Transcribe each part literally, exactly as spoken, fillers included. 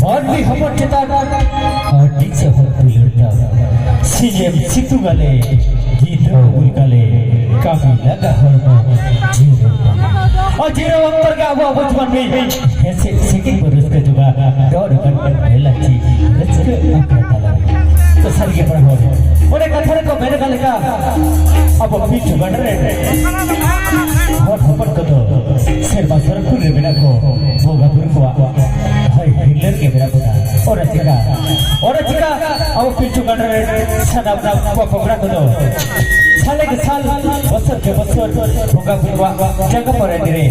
ᱢᱟᱹᱱᱢᱤ ᱦᱚᱯᱚᱱ ᱪᱮᱛᱟᱱ ᱟᱹᱰᱤ ᱥᱚᱦᱚᱨ ᱫᱩᱞᱟᱹᱲ ᱛᱟᱢ᱾ ᱥᱤᱧᱮᱢ ᱥᱤᱛᱩᱝ ᱟᱞᱮ, ᱧᱤᱫᱟᱹ ᱩᱢᱩᱞ ᱠᱟᱞᱮ, ᱠᱟᱹᱢᱤ ᱞᱟᱸᱜᱟ ᱦᱚᱲᱢᱚ ᱡᱤᱨᱟᱹᱣ ᱛᱟᱢ᱾ ᱟᱨ ᱡᱤᱨᱟᱹᱣ ᱚᱠᱛᱚ ᱨᱮᱜᱮ ᱟᱵᱚ, ᱟᱵᱚ ᱡᱩᱣᱟᱹᱱ ᱢᱤᱫ ᱦᱮᱸᱥᱮ ᱥᱮᱠᱮᱱᱰ ᱵᱚ ᱨᱟᱹᱥᱠᱟᱹ ᱡᱚᱝᱟ᱾ ᱫᱚᱦᱚ ᱞᱮᱠᱟᱱ ᱵᱮᱞᱟᱪᱤ ᱨᱟᱹᱥᱠᱟᱹ ᱟᱠᱷᱲᱟ ᱛᱟᱞᱟᱨᱮ᱾ ᱛᱚ ᱥᱟᱹᱨᱤᱜᱮ ᱯᱮᱲᱟ ᱦᱚᱲ, ᱚᱱᱮ ᱠᱟᱛᱷᱟ ᱨᱮᱠᱚ ᱢᱮᱱ ᱟᱠᱟᱫ ᱞᱮᱠᱟ, ᱟᱵᱚ ᱯᱤᱞᱪᱩ ᱜᱟᱰᱟ ᱨᱮ ᱦᱚᱲ ᱦᱚᱯᱚᱱ ᱠᱚᱫᱚ ᱥᱮᱨᱢᱟ ᱥᱟᱹᱨᱠᱩᱞ ᱨᱮ ᱢᱮᱱᱟᱜ ᱠᱚ ᱵᱚᱸᱜᱟ ᱵᱩᱨᱩ ᱠᱚᱣᱟᱜ ᱦᱚᱭ ᱦᱤᱨᱞᱟᱹ ᱨᱮᱜᱮ ᱢᱮᱱᱟᱜ ᱵᱚᱱᱟ᱾ ᱚᱱᱟ ᱪᱤᱠᱟ, ᱚᱱᱟ ᱪᱤᱠᱟ ᱟᱵᱚ ᱯᱤᱞᱪᱩ ᱜᱟᱰᱟ ᱨᱮ ᱥᱟᱱᱟᱢ ᱠᱚ ᱠᱚᱲᱟ ᱠᱚᱫᱚ ᱥᱟᱞᱮ ᱜᱮ ᱥᱟᱞ, ᱵᱚᱪᱷᱚᱨ ᱜᱮ ᱵᱚᱪᱷᱚᱨ ᱵᱚᱸᱜᱟ ᱵᱩᱨᱩ ᱠᱚᱣᱟᱜ ᱡᱟᱸᱜᱟ ᱯᱚᱨᱮ ᱨᱮ,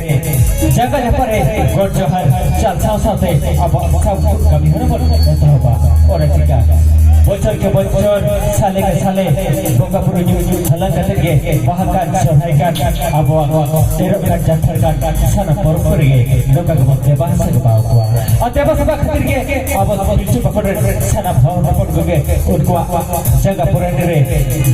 ᱡᱟᱸᱜᱟ ᱡᱟᱯᱟᱜ ᱨᱮ ᱜᱚᱰ ᱡᱚᱦᱟᱨ ᱪᱟᱞ ᱥᱟᱶ ᱥᱟᱶᱛᱮ ᱟᱵᱚᱣᱟᱜ ᱥᱟᱶ ᱠᱟᱹᱢᱤ ᱦᱚᱨᱟ ᱵᱚᱱ ᱮᱛᱚᱦᱚᱵᱟ᱾ ᱚᱱᱟ ᱪᱤᱠᱟ ᱵᱚᱪᱷᱚᱨ ᱜᱮ ᱵᱚᱪᱷᱚᱨ, ᱥᱟᱞᱮ ᱜᱮ ᱥᱟᱞᱮ ᱵᱚᱸᱜᱟ ᱵᱩᱨᱩ ᱧᱩ ᱧᱩ ᱦᱟᱞᱟᱝ ᱠᱟᱛᱮ ᱜᱮ ᱵᱟᱦᱟ ᱠᱟᱱ, ᱥᱚᱨᱦᱟᱭ ᱠᱟᱱ, ᱟᱵᱚᱣᱟᱜ ᱮᱨᱚᱜ ᱠᱟᱱ, ᱡᱟᱱᱛᱷᱟᱲ ᱠᱟᱱ ᱥᱟᱱᱟᱢ ᱯᱚᱨᱚᱵᱽ ᱠᱚᱨᱮ ᱜᱮ ᱱᱚᱝᱠᱟ ᱜᱮᱵᱚᱱ ᱫᱮᱵᱟ ᱥᱮᱵᱟ ᱠᱚᱣᱟ᱾ ᱟᱨ ᱫᱮᱵᱟ ᱥᱮᱵᱟ ᱠᱷᱟᱹᱛᱤᱨ ᱜᱮ ᱟᱵᱚ ᱯᱤᱞᱪᱩ ᱯᱟᱠᱚᱲ ᱨᱮᱱ ᱥᱟᱱᱟᱢ ᱦᱚᱲ ᱦᱚᱯᱚᱱ ᱠᱚᱜᱮ ᱩᱱᱠᱩᱣᱟᱜ ᱡᱟᱸᱜᱟ ᱯᱚᱨᱮ ᱨᱮ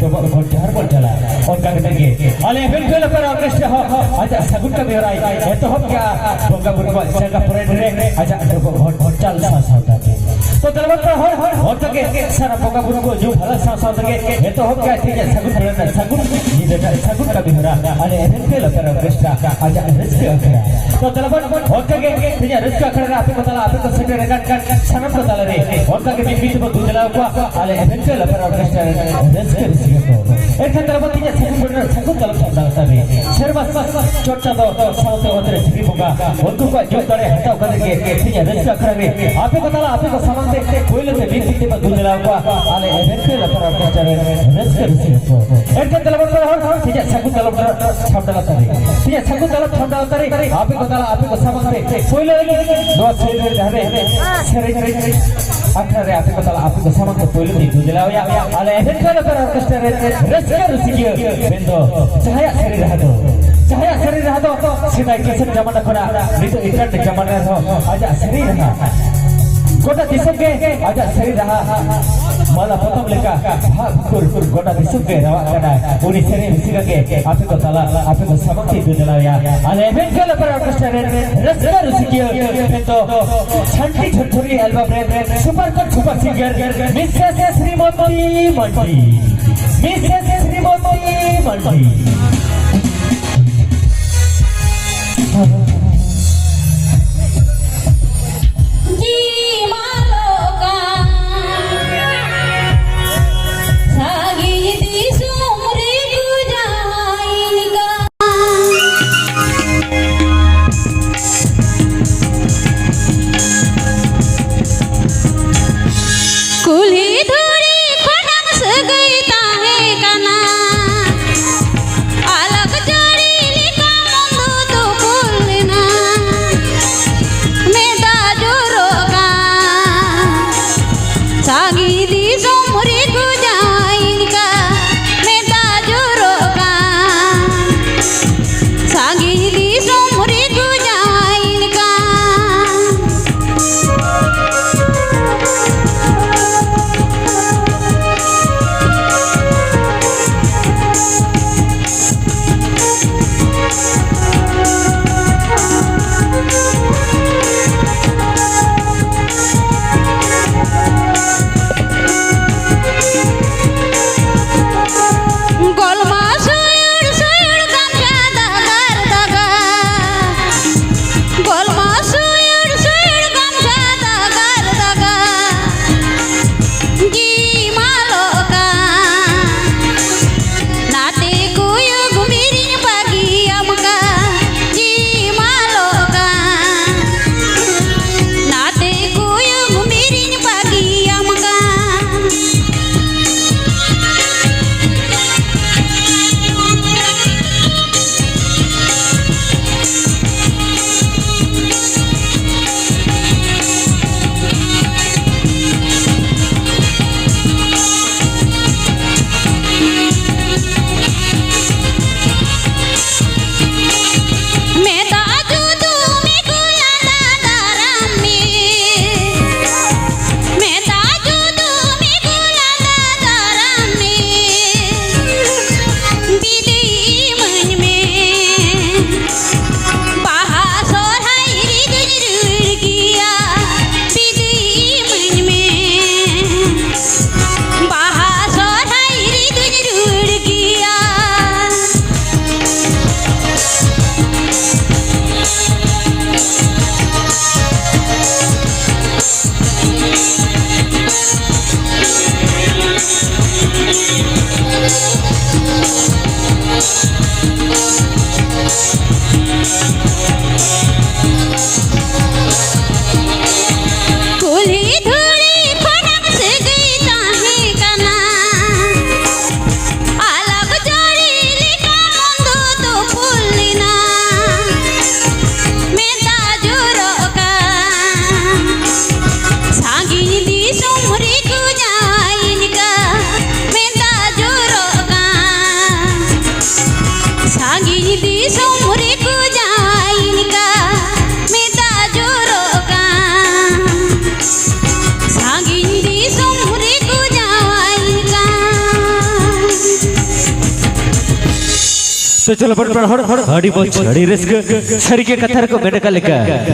ᱰᱚᱵᱚᱜ ᱰᱚᱵᱚᱜ ᱡᱚᱦᱟᱨ ᱵᱚᱱ ᱪᱟᱞᱟ᱾ ᱚᱱᱠᱟ ᱠᱟᱛᱮ ᱜᱮ ᱟᱞᱮ ᱮᱵᱷᱮᱱ ᱯᱷᱮᱞ ᱚᱯᱮᱨᱟ ᱚᱨᱠᱮᱥᱴᱨᱟ ᱦᱚᱸ ᱟᱡᱟᱜ ᱥᱟᱹᱜᱩᱱ ᱠᱟᱹᱢᱤ ᱦᱚᱨᱟᱭ ᱮᱛᱚᱦᱚᱵ ᱠᱮᱜᱼᱟ᱾ ᱵᱚᱸᱜᱟ ᱵᱩᱨᱩ ᱠᱚᱣᱟᱜ ᱡᱟᱸᱜᱟ ᱯᱚᱨᱮ ᱨᱮ ᱟᱡᱟᱜ ᱰᱚᱵᱚᱜ ᱰᱚᱵᱚᱜ ᱪᱟᱞ ᱥᱟᱶ ᱥᱟᱶ ᱛᱮ᱾ ᱛᱚ ᱫᱮᱞᱟ ᱵᱚᱱ ᱦᱚᱲ, ᱦᱚᱲ, ᱚᱱᱠᱟ ᱜᱮ ᱥᱟᱱᱟᱢ ᱵᱚᱸᱜᱟ ᱵᱩᱨᱩ ᱠᱚ ᱧᱩ ᱵᱷᱟᱞᱟ ᱥᱟᱶ ᱥᱟᱶ ᱛᱮᱜᱮ ᱮᱛᱚᱦᱚᱵ ᱠᱮᱜᱼᱟ ᱛᱮᱦᱮᱧᱟᱜ ᱥᱟᱹᱜᱩᱱ ᱵᱮᱲᱟ ᱨᱮᱱᱟᱜ ᱥᱟᱹᱜᱩᱱ ᱧᱤᱫᱟᱹ ᱨᱮᱱᱟᱜ ᱥᱟᱹᱜᱩᱱ ᱠᱟᱹᱢᱤ ᱦᱚᱨᱟ ᱟᱞᱮ ᱮᱵᱷᱮᱱ ᱯᱷᱮᱞ ᱚᱯᱮᱨᱟ ᱚᱨᱠᱮᱥᱴᱨᱟ ᱟᱡᱟᱜ ᱨᱟᱹᱥᱠᱟᱹ ᱟᱠᱷᱲᱟ᱾ ᱛᱚ ᱫᱮᱞᱟ ᱵᱚᱱ ᱦᱚᱲ, ᱚᱱᱠᱟ ᱜᱮ ᱛᱮᱦᱮᱧᱟᱜ ᱨᱟᱹᱥᱠᱟᱹ ᱟᱠᱷᱲᱟ ᱨᱮ ᱟᱯᱮ ᱠᱚ ᱛᱟᱞᱟ ᱟᱯᱮ ᱠᱚ ᱥᱮᱴᱮᱨ ᱟᱠᱟᱱ ᱥᱟᱱᱟᱢ ᱠᱚ ᱛᱟᱞᱟᱨᱮ ᱚᱱᱠᱟ ᱜᱮ ᱢᱤᱫ ᱢᱤᱫ ᱛᱮᱵᱚᱱ ᱫᱩᱞᱟᱹᱲᱟᱣ ᱠᱚᱣᱟ ᱟᱞᱮ ᱮᱵᱷᱮᱱ ᱯᱷᱮᱞ ᱚᱯᱮᱨᱟ ᱚᱨᱠᱮᱥᱴᱨᱟ ᱨᱮᱱ ᱨᱟᱹᱥᱠᱟᱹ ᱨᱟᱹᱥᱠᱟᱹ ᱠᱚ᱾ ᱮᱱᱠᱷᱟᱱ ᱫᱮᱞᱟ ᱵᱚᱱ ᱛᱮᱦᱮᱧᱟᱜ ᱥᱟᱹᱜᱩᱱ ᱵᱮᱲᱟ ᱨᱮᱱᱟᱜ ᱥᱟᱹᱜᱩᱱ ᱛᱟᱞᱚᱢ ᱥᱟᱢᱴᱟᱣ ᱛᱟᱵᱮ᱾ ᱥᱮᱨᱢᱟ ᱪᱚᱨᱪᱟ ᱫᱚ ᱥᱟᱶᱛᱮ ᱚᱛ ᱨᱮ ᱥᱤᱨᱤ ᱵᱚᱸᱜᱟ, ᱩᱱᱠᱩ ᱠᱚᱣᱟᱜ ᱡᱚᱢ ᱫᱟᱲᱮ ᱦᱟᱛᱟᱣ ᱠᱟᱛᱮ ᱜᱮ ᱛᱮᱦᱮᱧᱟᱜ ᱨᱟᱹᱥᱠᱟᱹ ᱟᱠᱷᱲᱟ ᱨᱮ ᱟᱯᱮ ᱠᱚ ᱛᱟᱞᱟ ᱟᱯᱮ ᱠᱚ ᱥᱟᱢᱟᱝ ᱛᱮ ᱯᱳᱭᱞᱳ ᱛᱮ ᱢᱤᱫ ᱢᱤᱫ ᱛᱮᱵᱚᱱ ᱫᱩᱞᱟᱹᱲᱟᱣ ᱠᱚᱣᱟ ᱟᱞᱮ ᱮᱵᱷᱮᱱ ᱯᱷᱮᱞ ᱚᱯᱮᱨᱟ ᱚᱨᱠᱮᱥᱴᱨᱟ ᱨᱮᱱ ᱨᱟᱹᱥᱠᱟᱹ ᱨᱟᱹᱥᱠᱟᱹ ᱠᱚ᱾ ᱮᱱᱠᱷᱟᱱ ᱫᱮᱞᱟ ᱵᱚᱱ ᱦᱚᱲ, ᱦᱚᱲ, ᱛᱮᱦᱮᱧᱟᱜ ᱥᱟᱹᱜᱩᱱ ᱛᱟᱞᱚᱢ ᱥᱟᱢᱴᱟᱣ ᱛᱟᱵᱮ᱾ ᱛᱮᱦᱮᱧᱟᱜ ᱥᱟᱹᱜᱩᱱ ᱛᱟᱞᱚᱢ ᱥᱟᱢᱴᱟᱣ ᱛᱟᱵᱮ᱾ ᱟᱯᱮ ᱠᱚ ᱛᱟᱞᱟ ᱟᱯᱮ ᱠᱚ ᱥᱟᱢᱟᱝ ᱛᱮ ᱯᱳᱭᱞᱳ ᱨᱮᱜᱮ ᱱᱚᱣᱟ ᱥᱮᱨᱮᱧ ᱨᱮ ᱡᱟᱦᱟᱸ ᱨᱮ ᱥᱮᱨᱮᱧ ᱨᱮ ᱟᱠᱷᱲᱟ ᱨᱮ ᱟᱯᱮ ᱠᱚ ᱛᱟᱞᱟ ᱟᱯᱮ ᱠᱚ ᱥᱟᱢᱟᱝ ᱛᱮ ᱯᱳᱭᱞᱳ ᱛᱮᱧ ᱫᱩᱞᱟᱹᱣ ᱮᱭᱟ ᱟᱞᱮ ᱮᱵᱷᱮᱱ ᱯᱷᱮᱞ ᱚᱯᱮᱨᱟ ᱚᱨᱠᱮᱥᱴᱨᱟ ᱨᱮᱱ ᱨᱟᱹᱥᱠᱟᱹ ᱨᱩᱥᱤᱠᱤᱭᱟᱹ ᱢᱮᱱᱫᱚ ᱡᱟᱦᱟᱸᱭᱟᱜ ᱥᱮᱨᱮᱧ ᱨᱟᱦᱟ ᱫᱚ, ᱡᱟᱦᱟᱸᱭᱟᱜ ᱥᱮᱨᱮᱧ ᱨᱟᱦᱟ ᱫᱚ ᱥᱮᱫᱟᱭ ᱠᱮᱥᱮᱴ ᱡᱟᱢᱟᱱᱟ ᱠᱷᱚᱱᱟᱜ ᱱᱤᱛᱚᱜ ᱤᱱᱴᱟᱨᱱᱮᱴ ᱡᱟᱢᱟᱱᱟ ᱨᱮᱦᱚᱸ ᱟᱡᱟᱜ ᱥᱮᱨᱮᱧ ᱨᱟᱦᱟ ᱜᱚᱴᱟ ᱫᱤᱥᱚᱢ ᱜᱮ ᱟᱡᱟᱜ ᱥᱮᱨᱮᱧ ᱨᱟᱦᱟ ᱢᱟᱞᱟ ᱯᱚᱛᱚᱵ ᱞᱮᱠᱟ ᱵᱷᱟᱜᱽ ᱵᱷᱩᱠᱩᱨ ᱜᱚᱴᱟ ᱫᱤᱥᱚᱢ ᱜᱮ ᱨᱟᱣᱟᱜ ᱠᱟᱱᱟᱭ᱾ ᱩᱱᱤ ᱥᱮᱨᱮᱧ ᱨᱩᱥᱤᱠᱟ ᱜᱮ ᱟᱯᱮ ᱠᱚ ᱛᱟᱞᱟ, ᱟᱯᱮ ᱠᱚ ᱥᱟᱢᱟᱝ ᱛᱮ ᱩᱫᱩᱜ ᱫᱮᱞᱟᱣᱮᱭᱟ᱾ ᱟᱞᱮ ᱮᱵᱷᱮᱱ ᱜᱮᱞ ᱚᱯᱮᱨᱟ ᱚᱨᱠᱮᱥᱴᱨᱟ ᱨᱮᱱ ᱨᱟᱹᱥᱠᱟᱹ ᱨᱩᱥᱤᱠᱤᱭᱟᱹ ᱢᱮᱱᱫᱚ ᱪᱷᱟᱱᱴᱤ ᱪᱷᱚᱨᱪᱷᱚᱨᱤ ᱮᱞᱵᱟᱢ ᱨᱮᱱ ᱥᱩᱯᱟᱨ ᱠᱚᱴ ᱥᱩᱯᱟᱨ ᱥᱤᱝᱜᱟᱨ ᱢᱤᱥᱮᱥ ᱥᱨᱤᱢᱚᱛᱤ ᱢᱟᱱᱰᱤ᱾ ᱢᱤᱥᱮᱥ ᱥᱨᱤᱢᱚᱛᱤ ᱢᱟᱱᱰᱤ᱾ ᱠᱩᱞᱦᱤ ᱫᱷᱩᱲᱤ ᱠᱷᱚᱱᱟᱝ ᱥᱟᱹᱜᱟᱹᱭ ᱛᱟᱦᱮᱸ ᱠᱟᱱᱟ, ᱟᱞᱟᱜᱽ ᱡᱟᱹᱲᱤ ᱞᱮᱠᱟ ᱢᱚᱱᱫᱚ ᱫᱚ ᱵᱚᱞ ᱞᱮᱱᱟ᱾ ᱛᱚ ᱪᱚᱞᱚ ᱵᱚᱱ ᱯᱮᱲᱟ ᱦᱚᱲ, ᱟᱹᱰᱤ ᱢᱚᱡᱽ, ᱟᱹᱰᱤ ᱨᱟᱹᱥᱠᱟᱹ᱾ ᱥᱟᱹᱨᱤᱜᱮ ᱠᱟᱛᱷᱟ ᱨᱮᱠᱚ ᱢᱮᱱ ᱟᱠᱟᱫ ᱞᱮᱠᱟ,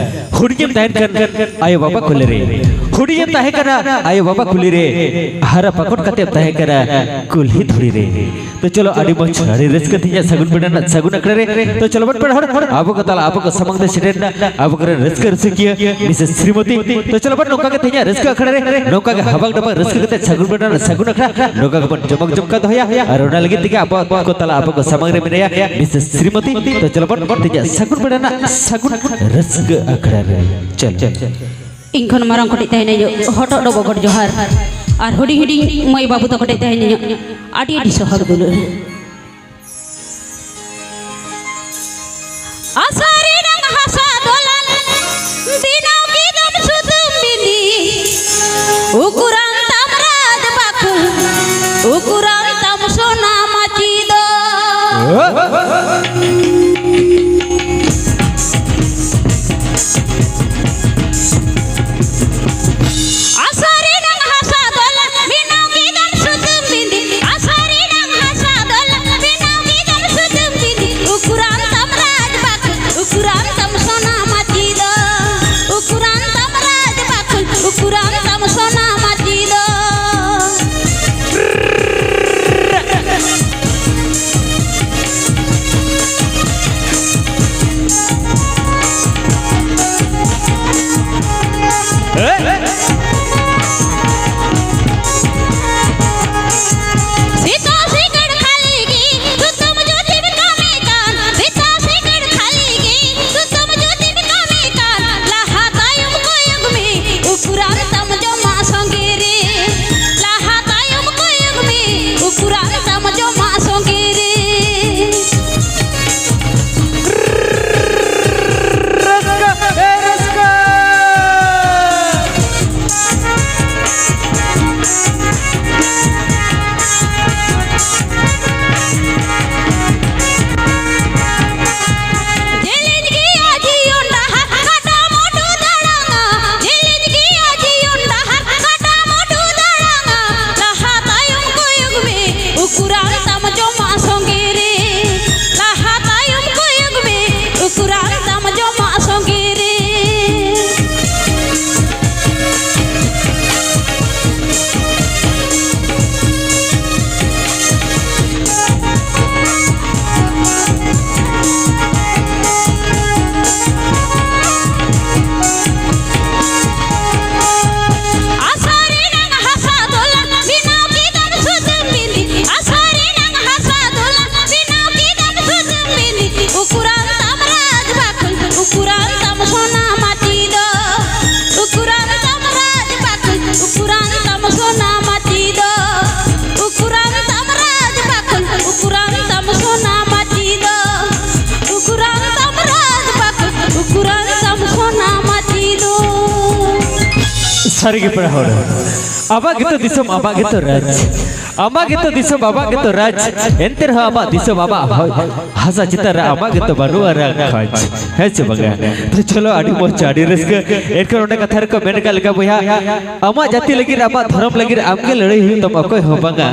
ᱦᱩᱰᱤᱧᱮᱢ ᱛᱟᱦᱮᱱ ᱠᱷᱟᱱ ᱟᱭᱳ ᱵᱟᱵᱟ ᱠᱩᱞᱤ ᱨᱮ, ᱦᱩᱰᱤᱧᱮᱢ ᱛᱟᱦᱮᱸ ᱠᱟᱱᱟ ᱟᱭᱳ ᱵᱟᱵᱟ ᱠᱩᱞᱤ ᱨᱮ, ᱦᱟᱨᱟ ᱯᱟᱠᱚᱴ ᱠᱟᱛᱮᱢ ᱛᱟᱦᱮᱸ ᱠᱟᱱᱟ ᱠᱩᱞᱦᱤ ᱫᱷᱩᱲᱤ ᱨᱮ᱾ ᱛᱚ ᱪᱚᱞᱚ ᱟᱹᱰᱤ ᱢᱚᱡᱽ, ᱟᱹᱰᱤ ᱨᱟᱹᱥᱠᱟᱹ ᱛᱮᱦᱮᱧᱟᱜ ᱥᱟᱹᱜᱩᱱ ᱵᱮᱲᱟ ᱨᱮᱱᱟᱜ ᱥᱟᱹᱜᱩᱱ ᱟᱠᱷᱲᱟ ᱨᱮ᱾ ᱛᱚ ᱪᱚᱞᱚ ᱵᱚᱱ ᱯᱮᱲᱟ ᱦᱚᱲ, ᱟᱵᱚ ᱠᱚ ᱛᱟᱞᱟ ᱟᱵᱚ ᱠᱚ ᱥᱟᱢᱟᱝ ᱛᱮ ᱥᱮᱴᱮᱨ ᱮᱱᱟ ᱟᱵᱚ ᱠᱚᱨᱮᱱ ᱨᱟᱹᱥᱠᱟᱹ ᱨᱩᱥᱤᱠᱤᱭᱟᱹ ᱢᱤᱥᱮᱥ ᱥᱨᱤᱢᱚᱛᱤ᱾ ᱛᱚ ᱪᱚᱞᱚ ᱵᱚᱱ ᱱᱚᱝᱠᱟ ᱜᱮ ᱛᱮᱦᱮᱧᱟᱜ ᱨᱟᱹᱥᱠᱟᱹ ᱟᱠᱷᱲᱟ ᱨᱮ ᱱᱚᱝᱠᱟ ᱜᱮ ᱦᱟᱵᱟᱝ ᱰᱟᱵᱟᱝ ᱨᱟᱹᱥᱠᱟᱹ ᱠᱟᱛᱮ ᱥᱟᱹᱜᱩᱱ ᱵᱮᱲᱟ ᱨᱮᱱᱟᱜ ᱥᱟᱹᱜᱩᱱ ᱟᱠᱷᱲᱟ ᱱᱚᱝᱠᱟ ᱜᱮᱵᱚᱱ ᱡᱚᱢᱚᱠ ᱡᱚᱢᱠᱟᱣ ᱫᱚᱦᱚᱭᱟ᱾ ᱟᱨ ᱚᱱᱟ ᱞᱟᱹᱜᱤᱫ ᱛᱮᱜᱮ ᱟᱵᱚ ᱠᱚ ᱛᱟᱞᱟ ᱟᱵᱚ ᱠᱚ ᱥᱟᱢᱟᱝ ᱨᱮ ᱢᱮᱱᱟᱭᱟ ᱢᱤᱥᱮᱥ ᱥᱨᱤᱢᱚᱛᱤ᱾ ᱛᱚ ᱪᱚᱞᱚ ᱵᱚᱱ ᱛᱮᱦᱮᱧᱟᱜ ᱥᱟᱹᱜᱩᱱ ᱵᱮᱲᱟ ᱨᱮᱱᱟᱜ ᱥᱟᱹᱜᱩᱱ ᱨᱟᱹᱥᱠᱟᱹ ᱟᱠᱷᱲᱟ ᱨᱮ ᱪᱚᱞᱚ᱾ ᱤᱧ ᱠᱷᱚᱱ ᱢᱟᱨᱟᱝ ᱠᱚᱴᱤᱡ ᱛᱟᱦᱮᱱ ᱦᱤᱡᱩᱜ ᱦᱚᱴᱚᱜ ᱰᱚᱵᱚᱜ ᱜᱚᱰ ᱡᱚᱦᱟᱨ᱾ ᱟᱨ ᱦᱩᱰᱤᱧ ᱦᱩᱰᱤᱧ ᱢᱟᱹᱭ ᱵᱟᱹᱵᱩ ᱛᱟᱠᱚ ᱴᱷᱮᱡ ᱛᱟᱦᱮᱱ ᱦᱤᱡᱩᱜ ᱟᱹᱰᱤ ᱟᱹᱰᱤ ᱥᱚᱦᱟᱜ ᱫᱩᱞᱟᱹᱲ᱾ ᱟᱥᱟᱨᱤ ᱨᱟᱝ ᱦᱟᱥᱟ ᱫᱚᱞᱟᱱ ᱵᱮᱱᱟᱣ ᱠᱮᱫᱟᱢ ᱥᱩᱛᱟᱹᱢ ᱵᱤᱸᱫᱤ᱾ ᱩᱠᱩᱨᱟᱱ ᱛᱟᱢ ᱨᱟᱡᱽ ᱵᱟᱠᱷᱩᱞ, ᱩᱠᱩᱨᱟᱱ ᱛᱟᱢ ᱥᱚᱱᱟ ᱢᱟᱹᱪᱤ ᱫᱚ᱾ ᱟᱥᱟᱨᱤ ᱨᱟᱝ ᱦᱟᱥᱟ ᱫᱚᱞᱟᱱ ᱵᱮᱱᱟᱣ ᱠᱮᱫᱟᱢ ᱥᱩᱛᱟᱹᱢ ᱵᱤᱸᱫᱤ᱾ ᱟᱥᱟᱨᱤ ᱨᱟᱝ ᱦᱟᱥᱟ ᱫᱚᱞᱟᱱ ᱵᱮᱱᱟᱣ ᱠᱮᱫᱟᱢ ᱥᱩᱛᱟᱹᱢ ᱵᱤᱸᱫᱤ᱾ ᱩᱠᱩᱨᱟᱱ ᱛᱟᱢ ᱨᱟᱡᱽ ᱵᱟᱠᱷᱩᱞ, ᱩᱠᱩᱨᱟᱱ ᱛᱟᱢ ᱥᱚᱱᱟ ᱢᱟᱹᱪᱤ ᱫᱚ᱾ ᱩᱠᱩᱨᱟᱱ ᱛᱟᱢ ᱨᱟᱡᱽ ᱵᱟᱠᱷᱩᱞ, ᱩᱠᱩᱨᱟᱱ ᱛᱟᱢ ᱥᱚᱱᱟ ᱢᱟᱹᱪᱤ ᱫᱚ᱾ ᱥᱮᱛᱟ ᱥᱤᱸᱜᱟᱹᱲ ᱠᱷᱟᱹᱞᱤ ᱜᱮ ᱥᱩᱛᱟᱹᱢ ᱡᱩᱛᱤᱢ ᱠᱟᱹᱢᱤ ᱠᱟᱱ, ᱥᱮᱛᱟ ᱥᱤᱸᱜᱟᱹᱲ ᱠᱷᱟᱹᱞᱤ ᱜᱮ ᱥᱩᱛᱟᱹᱢ ᱡᱩᱛᱤᱢ ᱠᱟᱹᱢᱤ ᱠᱟᱱ, ᱞᱟᱦᱟ ᱛᱟᱭᱚᱢ ᱠᱚᱭᱚᱜ ᱢᱮ, ᱩᱠᱩᱨᱟᱱ ᱛᱟᱢ ᱡᱚᱢᱟᱜ ᱥᱚᱸᱜᱮ ᱨᱮ, ᱞᱟᱦᱟ ᱛᱟᱭᱚᱢ ᱠᱚᱭᱚᱜ ᱢᱮ, ᱩᱠᱩᱨᱟᱱ ᱛᱟᱢ ᱡᱚᱢᱟᱜ ᱥᱚᱸᱜᱮ ᱨᱮ᱾ ᱨᱟᱹᱥᱠᱟᱹ, ᱮ ᱨᱟᱹᱥᱠᱟᱹ᱾ ᱥᱟᱹᱨᱤᱜᱮ ᱯᱮᱲᱟ ᱦᱚᱲ, ᱟᱢᱟᱜ ᱜᱮᱛᱚ ᱫᱤᱥᱚᱢ, ᱟᱢᱟᱜ ᱜᱮᱛᱚ ᱨᱟᱡᱽ᱾ ᱟᱢᱟᱜ ᱜᱮᱛᱚ ᱫᱤᱥᱚᱢ, ᱟᱢᱟᱜ ᱜᱮᱛᱚ ᱨᱟᱡᱽ᱾ ᱮᱱᱛᱮ ᱨᱮᱦᱚᱸ ᱟᱢᱟᱜ ᱫᱤᱥᱚᱢ, ᱟᱢᱟᱜ ᱦᱚᱭ ᱦᱟᱥᱟ ᱪᱮᱛᱟᱱ ᱨᱮ ᱟᱢᱟᱜ ᱜᱮᱛᱚ ᱵᱟᱹᱱᱩᱜᱼᱟ ᱨᱟᱝ ᱠᱷᱚᱡᱽ᱾ ᱦᱮᱸ ᱥᱮ ᱵᱟᱝᱟ? ᱛᱚ ᱪᱚᱞᱚ, ᱟᱹᱰᱤ ᱢᱚᱡᱽ, ᱟᱹᱰᱤ ᱨᱟᱹᱥᱠᱟᱹ᱾ ᱮᱱᱠᱷᱟᱱ ᱚᱸᱰᱮ ᱠᱟᱛᱷᱟ ᱨᱮᱠᱚ ᱢᱮᱱ ᱟᱠᱟᱫ ᱞᱮᱠᱟ ᱵᱚᱭᱦᱟ, ᱟᱢᱟᱜ ᱡᱟᱹᱛᱤ ᱞᱟᱹᱜᱤᱫ, ᱟᱢᱟᱜ ᱫᱷᱚᱨᱚᱢ ᱞᱟᱹᱜᱤᱫ ᱟᱢ ᱜᱮ ᱞᱟᱹᱲᱦᱟᱹᱭ ᱦᱩᱭᱩᱜ ᱛᱟᱢᱟ, ᱚᱠᱚᱭ ᱦᱚᱸ ᱵᱟᱝᱟ᱾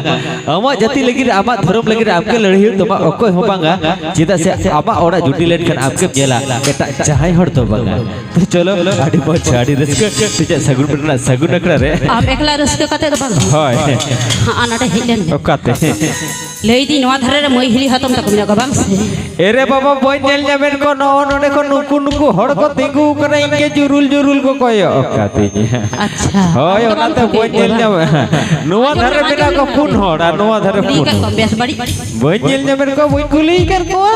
ᱟᱢᱟᱜ ᱡᱟᱹᱛᱤ ᱞᱟᱹᱜᱤᱫ, ᱟᱢᱟᱜ ᱫᱷᱚᱨᱚᱢ ᱞᱟᱹᱜᱤᱫ ᱟᱢ ᱜᱮ ᱞᱟᱹᱲᱦᱟᱹᱭ ᱦᱩᱭᱩᱜ ᱛᱟᱢᱟ, ᱚᱠᱚᱭ ᱦᱚᱸ ᱵᱟᱝᱟ᱾ ᱪᱮᱫᱟᱜ ᱥᱮ ᱟᱢᱟᱜ ᱚᱲᱟᱜ ᱡᱩᱴᱤ ᱞᱮᱱᱠᱷᱟᱱ ᱟᱢ ᱜᱮᱢ ᱧᱮᱞᱟ, ᱮᱴᱟᱜ ᱡᱟᱦᱟᱸᱭ ᱦᱚᱲ ᱫᱚ ᱵᱟᱝᱟ᱾ ᱛᱚ ᱪᱚᱞᱚ, ᱟᱹᱰᱤ ᱢᱚᱡᱽ, ᱟᱹᱰᱤ ᱨᱟᱹᱥᱠᱟᱹ᱾ ᱛᱮᱡᱟᱜ ᱥᱟᱹᱜᱩᱱ ᱨᱮᱱᱟᱜ ᱥᱟᱹᱜᱩᱱ ᱟᱠᱷᱲᱟ ᱨᱮ᱾ ᱟᱢ ᱮᱠᱞᱟ ᱨᱟᱹᱥᱠᱟᱹ ᱠᱟᱛᱮ ᱫᱚ ᱵᱟᱝ᱾ ᱦᱳᱭ᱾ ᱦᱟᱸ, ᱱᱚᱰᱮ ᱦᱮᱡ ᱞᱮᱱ ᱢᱮ᱾ ᱚᱠᱟᱛᱮ? ᱞᱟᱹᱭᱫᱟᱹᱧ, ᱱᱚᱣᱟ ᱫᱷᱟᱨᱮ ᱨᱮ ᱢᱟᱹᱭ ᱦᱤᱞᱤ ᱦᱟᱛᱚᱢ ᱛᱟᱠᱚ ᱢᱮᱱᱟᱜ ᱠᱚᱣᱟ ᱵᱟᱝ ᱥᱮ? ᱮᱨᱮ ᱵᱟᱵᱟ, ᱵᱟᱹᱧ ᱧᱮᱞ ᱧᱟᱢᱮᱫ ᱠᱚᱣᱟ᱾ ᱱᱚᱜᱼᱚ ᱱᱚᱰᱮ ᱠᱷᱚᱱ ᱱᱩᱠᱩ, ᱱᱩᱠᱩ ᱦᱚᱲ ᱠᱚ ᱛᱤᱸᱜᱩ ᱠᱟᱱᱟ, ᱤᱧ ᱜᱮ ᱡᱩᱨᱩᱞ ᱡᱩᱨᱩᱞ ᱠᱚ ᱠᱚᱭᱚᱜ ᱟᱠᱟᱫᱤᱧᱟ᱾ ᱟᱪᱪᱷᱟ᱾ ᱦᱳᱭ, ᱟᱢ ᱫᱚ ᱵᱟᱢ ᱚᱱᱟᱛᱮ ᱴᱷᱤᱠᱟᱹᱭᱮᱫ ᱵᱟᱹᱧ ᱠᱚᱣᱟ ᱧᱮᱞ ᱵᱟᱝ? ᱧᱟᱢᱟ᱾ ᱱᱚᱣᱟ ᱡᱮᱢᱚᱱ ᱫᱷᱟᱨᱮ ᱟᱢ ᱢᱮᱱᱟᱜ ᱫᱚ ᱠᱚᱣᱟ ᱯᱩᱱ ᱦᱚᱲ ᱟᱨ ᱱᱚᱣᱟ ᱫᱷᱟᱨᱮ ᱠᱩᱞᱤ ᱯᱩᱱ ᱠᱟᱜ ᱦᱚᱲ᱾ ᱠᱚᱣᱟᱢ ᱵᱮᱥ ᱵᱟᱹᱲᱤᱡ? ᱵᱟᱹᱧ ᱧᱮᱞ ᱧᱟᱢᱮᱫ ᱠᱚᱣᱟ, ᱵᱟᱹᱧ ᱠᱩᱞᱤ ᱟᱠᱟᱫ ᱠᱚᱣᱟ᱾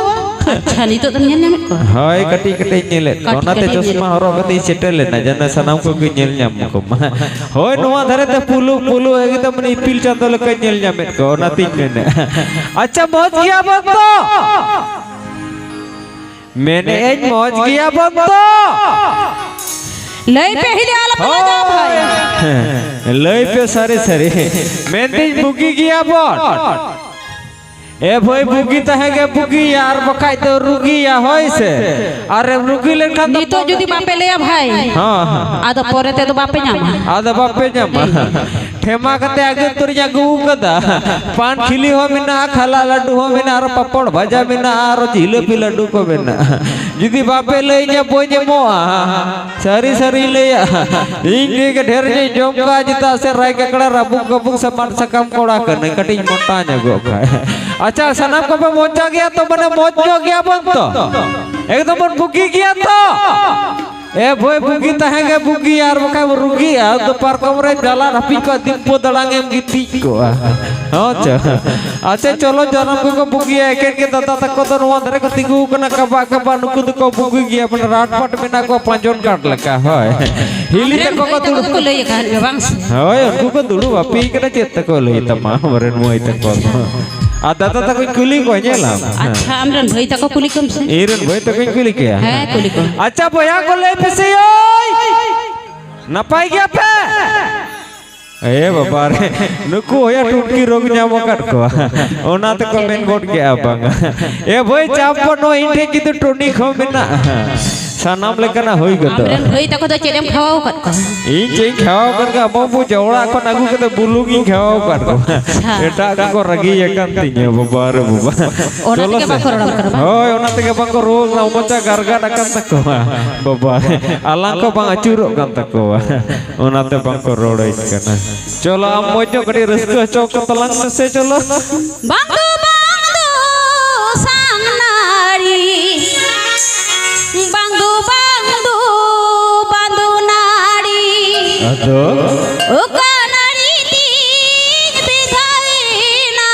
ᱟᱪᱪᱷᱟ, ᱱᱤᱛᱚᱜ ᱫᱚᱢ ᱧᱮᱞ ᱧᱟᱢᱮᱫ ᱠᱚᱣᱟ? ᱦᱳᱭ, ᱠᱟᱹᱴᱤᱡ ᱠᱟᱹᱴᱤᱡ ᱧᱮᱞᱮᱫ ᱠᱚᱣᱟ᱾ ᱠᱟᱹᱴᱤᱡ ᱚᱱᱟᱛᱮ ᱠᱟᱹᱴᱤᱡ ᱪᱚᱥᱢᱟ ᱧᱮᱞ᱾ ᱦᱚᱨᱚᱜ ᱠᱟᱛᱮ ᱤᱧ ᱥᱮᱴᱮᱨ ᱞᱮᱱᱟ, ᱡᱮᱱᱚ ᱥᱟᱱᱟᱢ ᱠᱚᱜᱮ ᱧᱮᱞ ᱧᱟᱢ ᱠᱚᱢᱟ᱾ ᱦᱳᱭ, ᱱᱚᱣᱟ ᱫᱷᱟᱨᱮ ᱛᱮ ᱯᱩᱞᱩ ᱯᱩᱞᱩ ᱮᱠᱫᱚᱢ ᱤᱯᱤᱞ ᱪᱟᱸᱫᱚ ᱞᱮᱠᱟᱧ ᱧᱮᱞ ᱧᱟᱢᱮᱫ ᱠᱚᱣᱟ, ᱚᱱᱟᱛᱤᱧ ᱢᱮᱱᱮᱫᱼᱟ᱾ ᱟᱪᱪᱷᱟ, ᱢᱚᱡᱽ ᱜᱮᱭᱟ ᱵᱚᱱ ᱛᱚ? ᱢᱮᱱᱮᱫ ᱟᱹᱧ, ᱢᱚᱡᱽ ᱜᱮᱭᱟ ᱵᱚᱱ ᱛᱚ? ᱞᱟᱹᱭ ᱯᱮ ᱦᱤᱞᱤ, ᱟᱞᱚ ᱯᱮ ᱞᱟᱡᱟᱜᱼᱟ ᱵᱷᱟᱭ᱾ ᱦᱮᱸ, ᱞᱟᱹᱭ ᱯᱮ ᱥᱟᱹᱨᱤ ᱥᱟᱹᱨᱤ᱾ ᱢᱮᱱᱫᱟᱹᱧ, ᱵᱩᱜᱤ ᱜᱮᱭᱟ ᱵᱚᱱ? ᱮ ᱵᱷᱟᱹᱭ, ᱵᱩᱜᱤ ᱛᱟᱦᱮᱸ ᱜᱮ ᱵᱩᱜᱤᱭᱟ, ᱟᱨ ᱵᱟᱠᱷᱟᱡ ᱫᱚ ᱨᱩᱜᱤᱭᱟ, ᱦᱳᱭ ᱥᱮ? ᱟᱨ ᱮᱢ ᱨᱩᱜᱤ ᱞᱮᱱᱠᱷᱟᱱ ᱫᱚ ᱱᱤᱛᱚᱜ ᱡᱩᱫᱤ ᱵᱟᱯᱮ ᱞᱟᱹᱭᱟ ᱵᱷᱟᱭ, ᱦᱚᱸ, ᱦᱚᱸ᱾ ᱟᱫᱚ ᱯᱚᱨᱮ ᱛᱮᱫᱚ ᱵᱟᱯᱮ ᱧᱟᱢᱟ᱾ ᱟᱫᱚ ᱵᱟᱯᱮ ᱧᱟᱢᱟ᱾ ᱴᱷᱮᱢᱟ ᱠᱟᱛᱮ ᱟᱹᱜᱩ ᱩᱛᱟᱹᱨᱤᱧ ᱟᱹᱜᱩ ᱠᱟᱫᱟ᱾ ᱯᱟᱱ ᱠᱷᱤᱞᱤ ᱦᱚᱸ ᱢᱮᱱᱟᱜᱼᱟ, ᱠᱷᱟᱞᱟ ᱞᱟᱹᱰᱩ ᱦᱚᱸ ᱢᱮᱱᱟᱜᱼᱟ, ᱟᱨ ᱯᱟᱯᱚᱲ ᱵᱷᱟᱡᱟ ᱢᱮᱱᱟᱜᱼᱟ, ᱟᱨ ᱡᱤᱞᱟᱹᱯᱤ ᱞᱟᱹᱰᱩ ᱠᱚ ᱢᱮᱱᱟᱜᱼᱟ᱾ ᱡᱩᱫᱤ ᱵᱟᱯᱮ ᱞᱟᱹᱭᱟᱹᱧᱟ, ᱵᱟᱹᱧ ᱮᱢᱚᱜᱼᱟ᱾ ᱥᱟᱹᱨᱤ ᱥᱟᱹᱨᱤᱧ ᱞᱟᱹᱭᱟ, ᱤᱧ ᱜᱮ ᱰᱷᱮᱨ ᱧᱚᱜ ᱡᱚᱢ ᱠᱟᱜᱼᱟ, ᱪᱮᱫᱟᱜ ᱥᱮ ᱨᱟᱭ ᱠᱟᱠᱲᱟ ᱨᱟᱹᱵᱩᱠ ᱜᱟᱹᱵᱩᱠ ᱥᱮ ᱢᱟᱫ ᱥᱟᱠᱟᱢ ᱠᱚᱲᱟ ᱠᱟᱹᱱᱟᱹᱧ, ᱠᱟᱹᱴᱤᱡ ᱢᱚᱴᱟ ᱧᱚᱜᱚᱜ ᱠᱷᱟᱡ᱾ ᱟᱪᱪᱷᱟ, ᱥᱟᱱᱟᱢ ᱠᱚᱯᱮ ᱢᱚᱡᱟ ᱜᱮᱭᱟ ᱛᱚ? ᱢᱟᱱᱮ ᱢᱚᱡᱽ ᱧᱚᱜ ᱜᱮᱭᱟ ᱵᱚᱱ ᱛᱚ? ᱮᱠᱫᱚᱢ ᱵᱚᱱ ᱵᱩᱜᱤ ᱜᱮᱭᱟ ᱛᱚ? ᱮ ᱵᱷᱟᱹᱭ, ᱵᱩᱜᱤ ᱛᱟᱦᱮᱸ ᱜᱮ ᱵᱩᱜᱤᱭᱟ, ᱟᱨ ᱵᱟᱠᱷᱟᱡ ᱵᱚᱱ ᱨᱩᱜᱤᱜᱼᱟ᱾ ᱟᱫᱚ ᱯᱟᱨᱠᱚᱢ ᱨᱮ ᱡᱟᱞᱟᱫ ᱦᱟᱹᱯᱤᱫ ᱠᱚᱜᱼᱟ, ᱫᱤᱱ ᱯᱚ ᱫᱟᱲᱟᱝ ᱮᱢ ᱜᱤᱛᱤᱡ ᱠᱚᱜᱼᱟ᱾ ᱟᱪᱪᱷᱟ, ᱟᱪᱪᱷᱟ, ᱪᱚᱞᱚ, ᱡᱟᱱᱟᱢ ᱠᱚᱠᱚ ᱵᱩᱜᱤᱭᱟ᱾ ᱮᱠᱮᱱ ᱜᱮ ᱫᱟᱫᱟ ᱛᱟᱠᱚ ᱫᱚ ᱱᱚᱣᱟ ᱫᱷᱟᱨᱮ ᱠᱚ ᱛᱤᱸᱜᱩ ᱠᱟᱱᱟ, ᱠᱟᱵᱟ ᱠᱟᱵᱟ, ᱱᱩᱠᱩ ᱫᱚᱠᱚ ᱵᱩᱜᱤ ᱜᱮᱭᱟ, ᱢᱟᱱᱮ ᱨᱟᱴ ᱯᱟᱴ ᱢᱮᱱᱟᱜ ᱠᱚᱣᱟ, ᱯᱟᱸᱡᱚᱱ ᱠᱟᱴ ᱞᱮᱠᱟ᱾ ᱦᱳᱭ, ᱦᱤᱞᱤ ᱟᱢᱨᱮᱱ ᱛᱟᱠᱚ ᱠᱚ ᱵᱷᱟᱹᱭ ᱛᱟᱠᱚ ᱫᱩᱲᱩᱵ, ᱫᱚᱠᱚ ᱞᱟᱹᱭ ᱟᱠᱟᱫ ᱢᱮᱭᱟ ᱵᱟᱝ ᱥᱮ? ᱦᱳᱭ, ᱩᱱᱠᱩ ᱠᱚ ᱫᱩᱲᱩᱵ ᱟᱯᱮ ᱠᱟᱱᱟ, ᱪᱮᱫ ᱛᱟᱠᱚ ᱞᱟᱹᱭ ᱛᱟᱢᱟ ᱟᱢᱨᱮᱱ ᱢᱟᱹᱭ ᱛᱟᱠᱚ ᱫᱚ᱾ ᱟᱨ ᱫᱟᱫᱟ ᱛᱟᱠᱚᱧ ᱠᱩᱞᱤ ᱠᱚᱣᱟ, ᱧᱮᱞᱟᱢ᱾ ᱟᱪᱪᱷᱟ, ᱟᱢᱨᱮᱱ ᱵᱷᱟᱹᱭ ᱛᱟᱠᱚ ᱠᱩᱞᱤ ᱠᱚᱢ ᱥᱮ᱾ ᱤᱧᱨᱮᱱ ᱵᱷᱟᱹᱭ ᱛᱟᱠᱚᱧ ᱠᱩᱞᱤ ᱠᱮᱭᱟ᱾ ᱦᱮᱸ, ᱠᱩᱞᱤ ᱠᱚᱢ᱾ ᱟᱪᱪᱷᱟ ᱵᱚᱭᱦᱟ ᱠᱚ, ᱞᱟᱹᱭ ᱯᱮᱥᱮ ᱳᱭ, ᱱᱟᱯᱟᱭ ᱜᱮᱭᱟ ᱯᱮ? ᱮ ᱵᱟᱵᱟ ᱨᱮ, ᱱᱩᱠᱩ ᱦᱚᱭᱟ ᱴᱩᱴᱠᱤ ᱨᱳᱜᱽ ᱧᱟᱢ ᱟᱠᱟᱫ ᱠᱚᱣᱟ᱾ ᱚᱱᱟ ᱛᱮᱠᱚ ᱢᱮᱱ ᱜᱚᱫ ᱠᱮᱜᱼᱟ ᱵᱟᱝᱟ᱾ ᱮ ᱵᱷᱟᱹᱭ, ᱪᱟᱯ ᱵᱟᱹᱱᱩᱜᱼᱟ, ᱤᱧ ᱴᱷᱮᱱ ᱠᱤᱱᱛᱩ ᱴᱚᱱᱤᱠ ᱦᱚᱸ ᱢᱮᱱᱟᱜᱼᱟ᱾ ᱥᱟᱱᱟᱢ ᱞᱮᱠᱟᱱᱟᱜ ᱦᱩᱭ ᱜᱚᱫᱚᱜᱼᱟ᱾ ᱟᱢᱨᱮᱱ ᱵᱷᱟᱹᱭ ᱛᱟᱠᱚ ᱫᱚ ᱪᱮᱫ ᱮᱢ ᱠᱷᱟᱣᱟᱣ ᱟᱠᱟᱫ ᱠᱚᱣᱟ? ᱤᱧ ᱪᱮᱫ ᱤᱧ ᱠᱷᱟᱣᱟᱣ ᱟᱠᱟᱫ ᱠᱚᱣᱟ? ᱟᱵᱚ ᱵᱚ ᱚᱲᱟᱜ ᱠᱷᱚᱱ ᱟᱹᱜᱩ ᱠᱟᱛᱮ ᱵᱩᱞᱩᱝ ᱤᱧ ᱠᱷᱟᱣᱟᱣ ᱟᱠᱟᱫ ᱠᱚᱣᱟ᱾ ᱟᱪᱪᱷᱟ᱾ ᱮᱴᱟᱜ ᱠᱚᱠᱚ ᱨᱟᱹᱜᱤ ᱟᱠᱟᱱ ᱛᱤᱧᱟᱹ, ᱵᱟᱵᱟ ᱨᱮ ᱵᱟᱵᱟ᱾ ᱚᱱᱟ ᱪᱚᱞᱚ ᱛᱮᱜᱮ ᱥᱮ᱾ ᱵᱟᱠᱚ ᱨᱚᱲ ᱠᱟᱱᱟ, ᱵᱟᱝ? ᱦᱳᱭ, ᱚᱱᱟ ᱛᱮᱜᱮ ᱵᱟᱝᱠᱚ ᱨᱚᱲ ᱠᱟᱱᱟ, ᱢᱚᱪᱟ ᱜᱟᱨᱜᱟᱰ ᱟᱠᱟᱱ ᱛᱟᱠᱚᱣᱟ, ᱵᱟᱵᱟ᱾ ᱟᱞᱟᱝ ᱠᱚ ᱵᱟᱝ ᱟᱹᱪᱩᱨᱚᱜ ᱠᱟᱱ ᱛᱟᱠᱚᱣᱟ᱾ ᱚᱱᱟᱛᱮ ᱵᱟᱝᱠᱚ ᱨᱚᱲᱟᱹᱧ ᱠᱟᱱᱟ᱾ ᱪᱚᱞᱚ, ᱟᱢ ᱢᱚᱡᱽ ᱧᱚᱜ ᱠᱟᱹᱴᱤᱡ ᱨᱟᱹᱥᱠᱟᱹ ᱦᱚᱪᱚ ᱠᱚ ᱛᱟᱞᱟᱝ ᱢᱮᱥᱮ, ᱪᱚᱞᱚ᱾ ᱵᱟᱝ ᱫᱚ, ᱵᱟᱝ ᱫᱚ ᱥᱟᱝᱱᱟᱲᱤ, ᱵᱟᱝ ᱫᱚ, ᱵᱟᱝ ᱫᱚ, ᱵᱟᱝ ᱫᱚ ᱱᱟᱲᱤ᱾ ᱟᱫᱚ? ᱚᱠᱟ ᱱᱟᱲᱤ ᱛᱤᱧ ᱵᱮᱫᱷᱟᱣᱮᱱᱟ?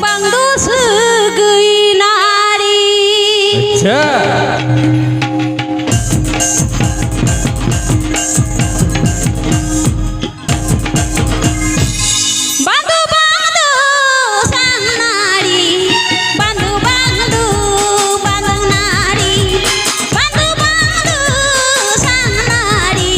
ᱵᱟᱝ ᱫᱚ ᱥᱟᱹᱜᱟᱹᱭ ᱱᱟᱹᱲᱤ᱾ ᱟᱪᱪᱷᱟ᱾ ᱵᱟᱝ ᱫᱚ, ᱵᱟᱝ ᱫᱚ ᱥᱟᱝ ᱱᱟᱹᱲᱤ, ᱵᱟᱝ ᱫᱚ, ᱵᱟᱝ ᱫᱚ, ᱵᱟᱝ ᱫᱚ ᱱᱟᱹᱲᱤ, ᱵᱟᱝ ᱫᱚ, ᱵᱟᱝ ᱫᱚ ᱥᱟᱝ ᱱᱟᱹᱲᱤ,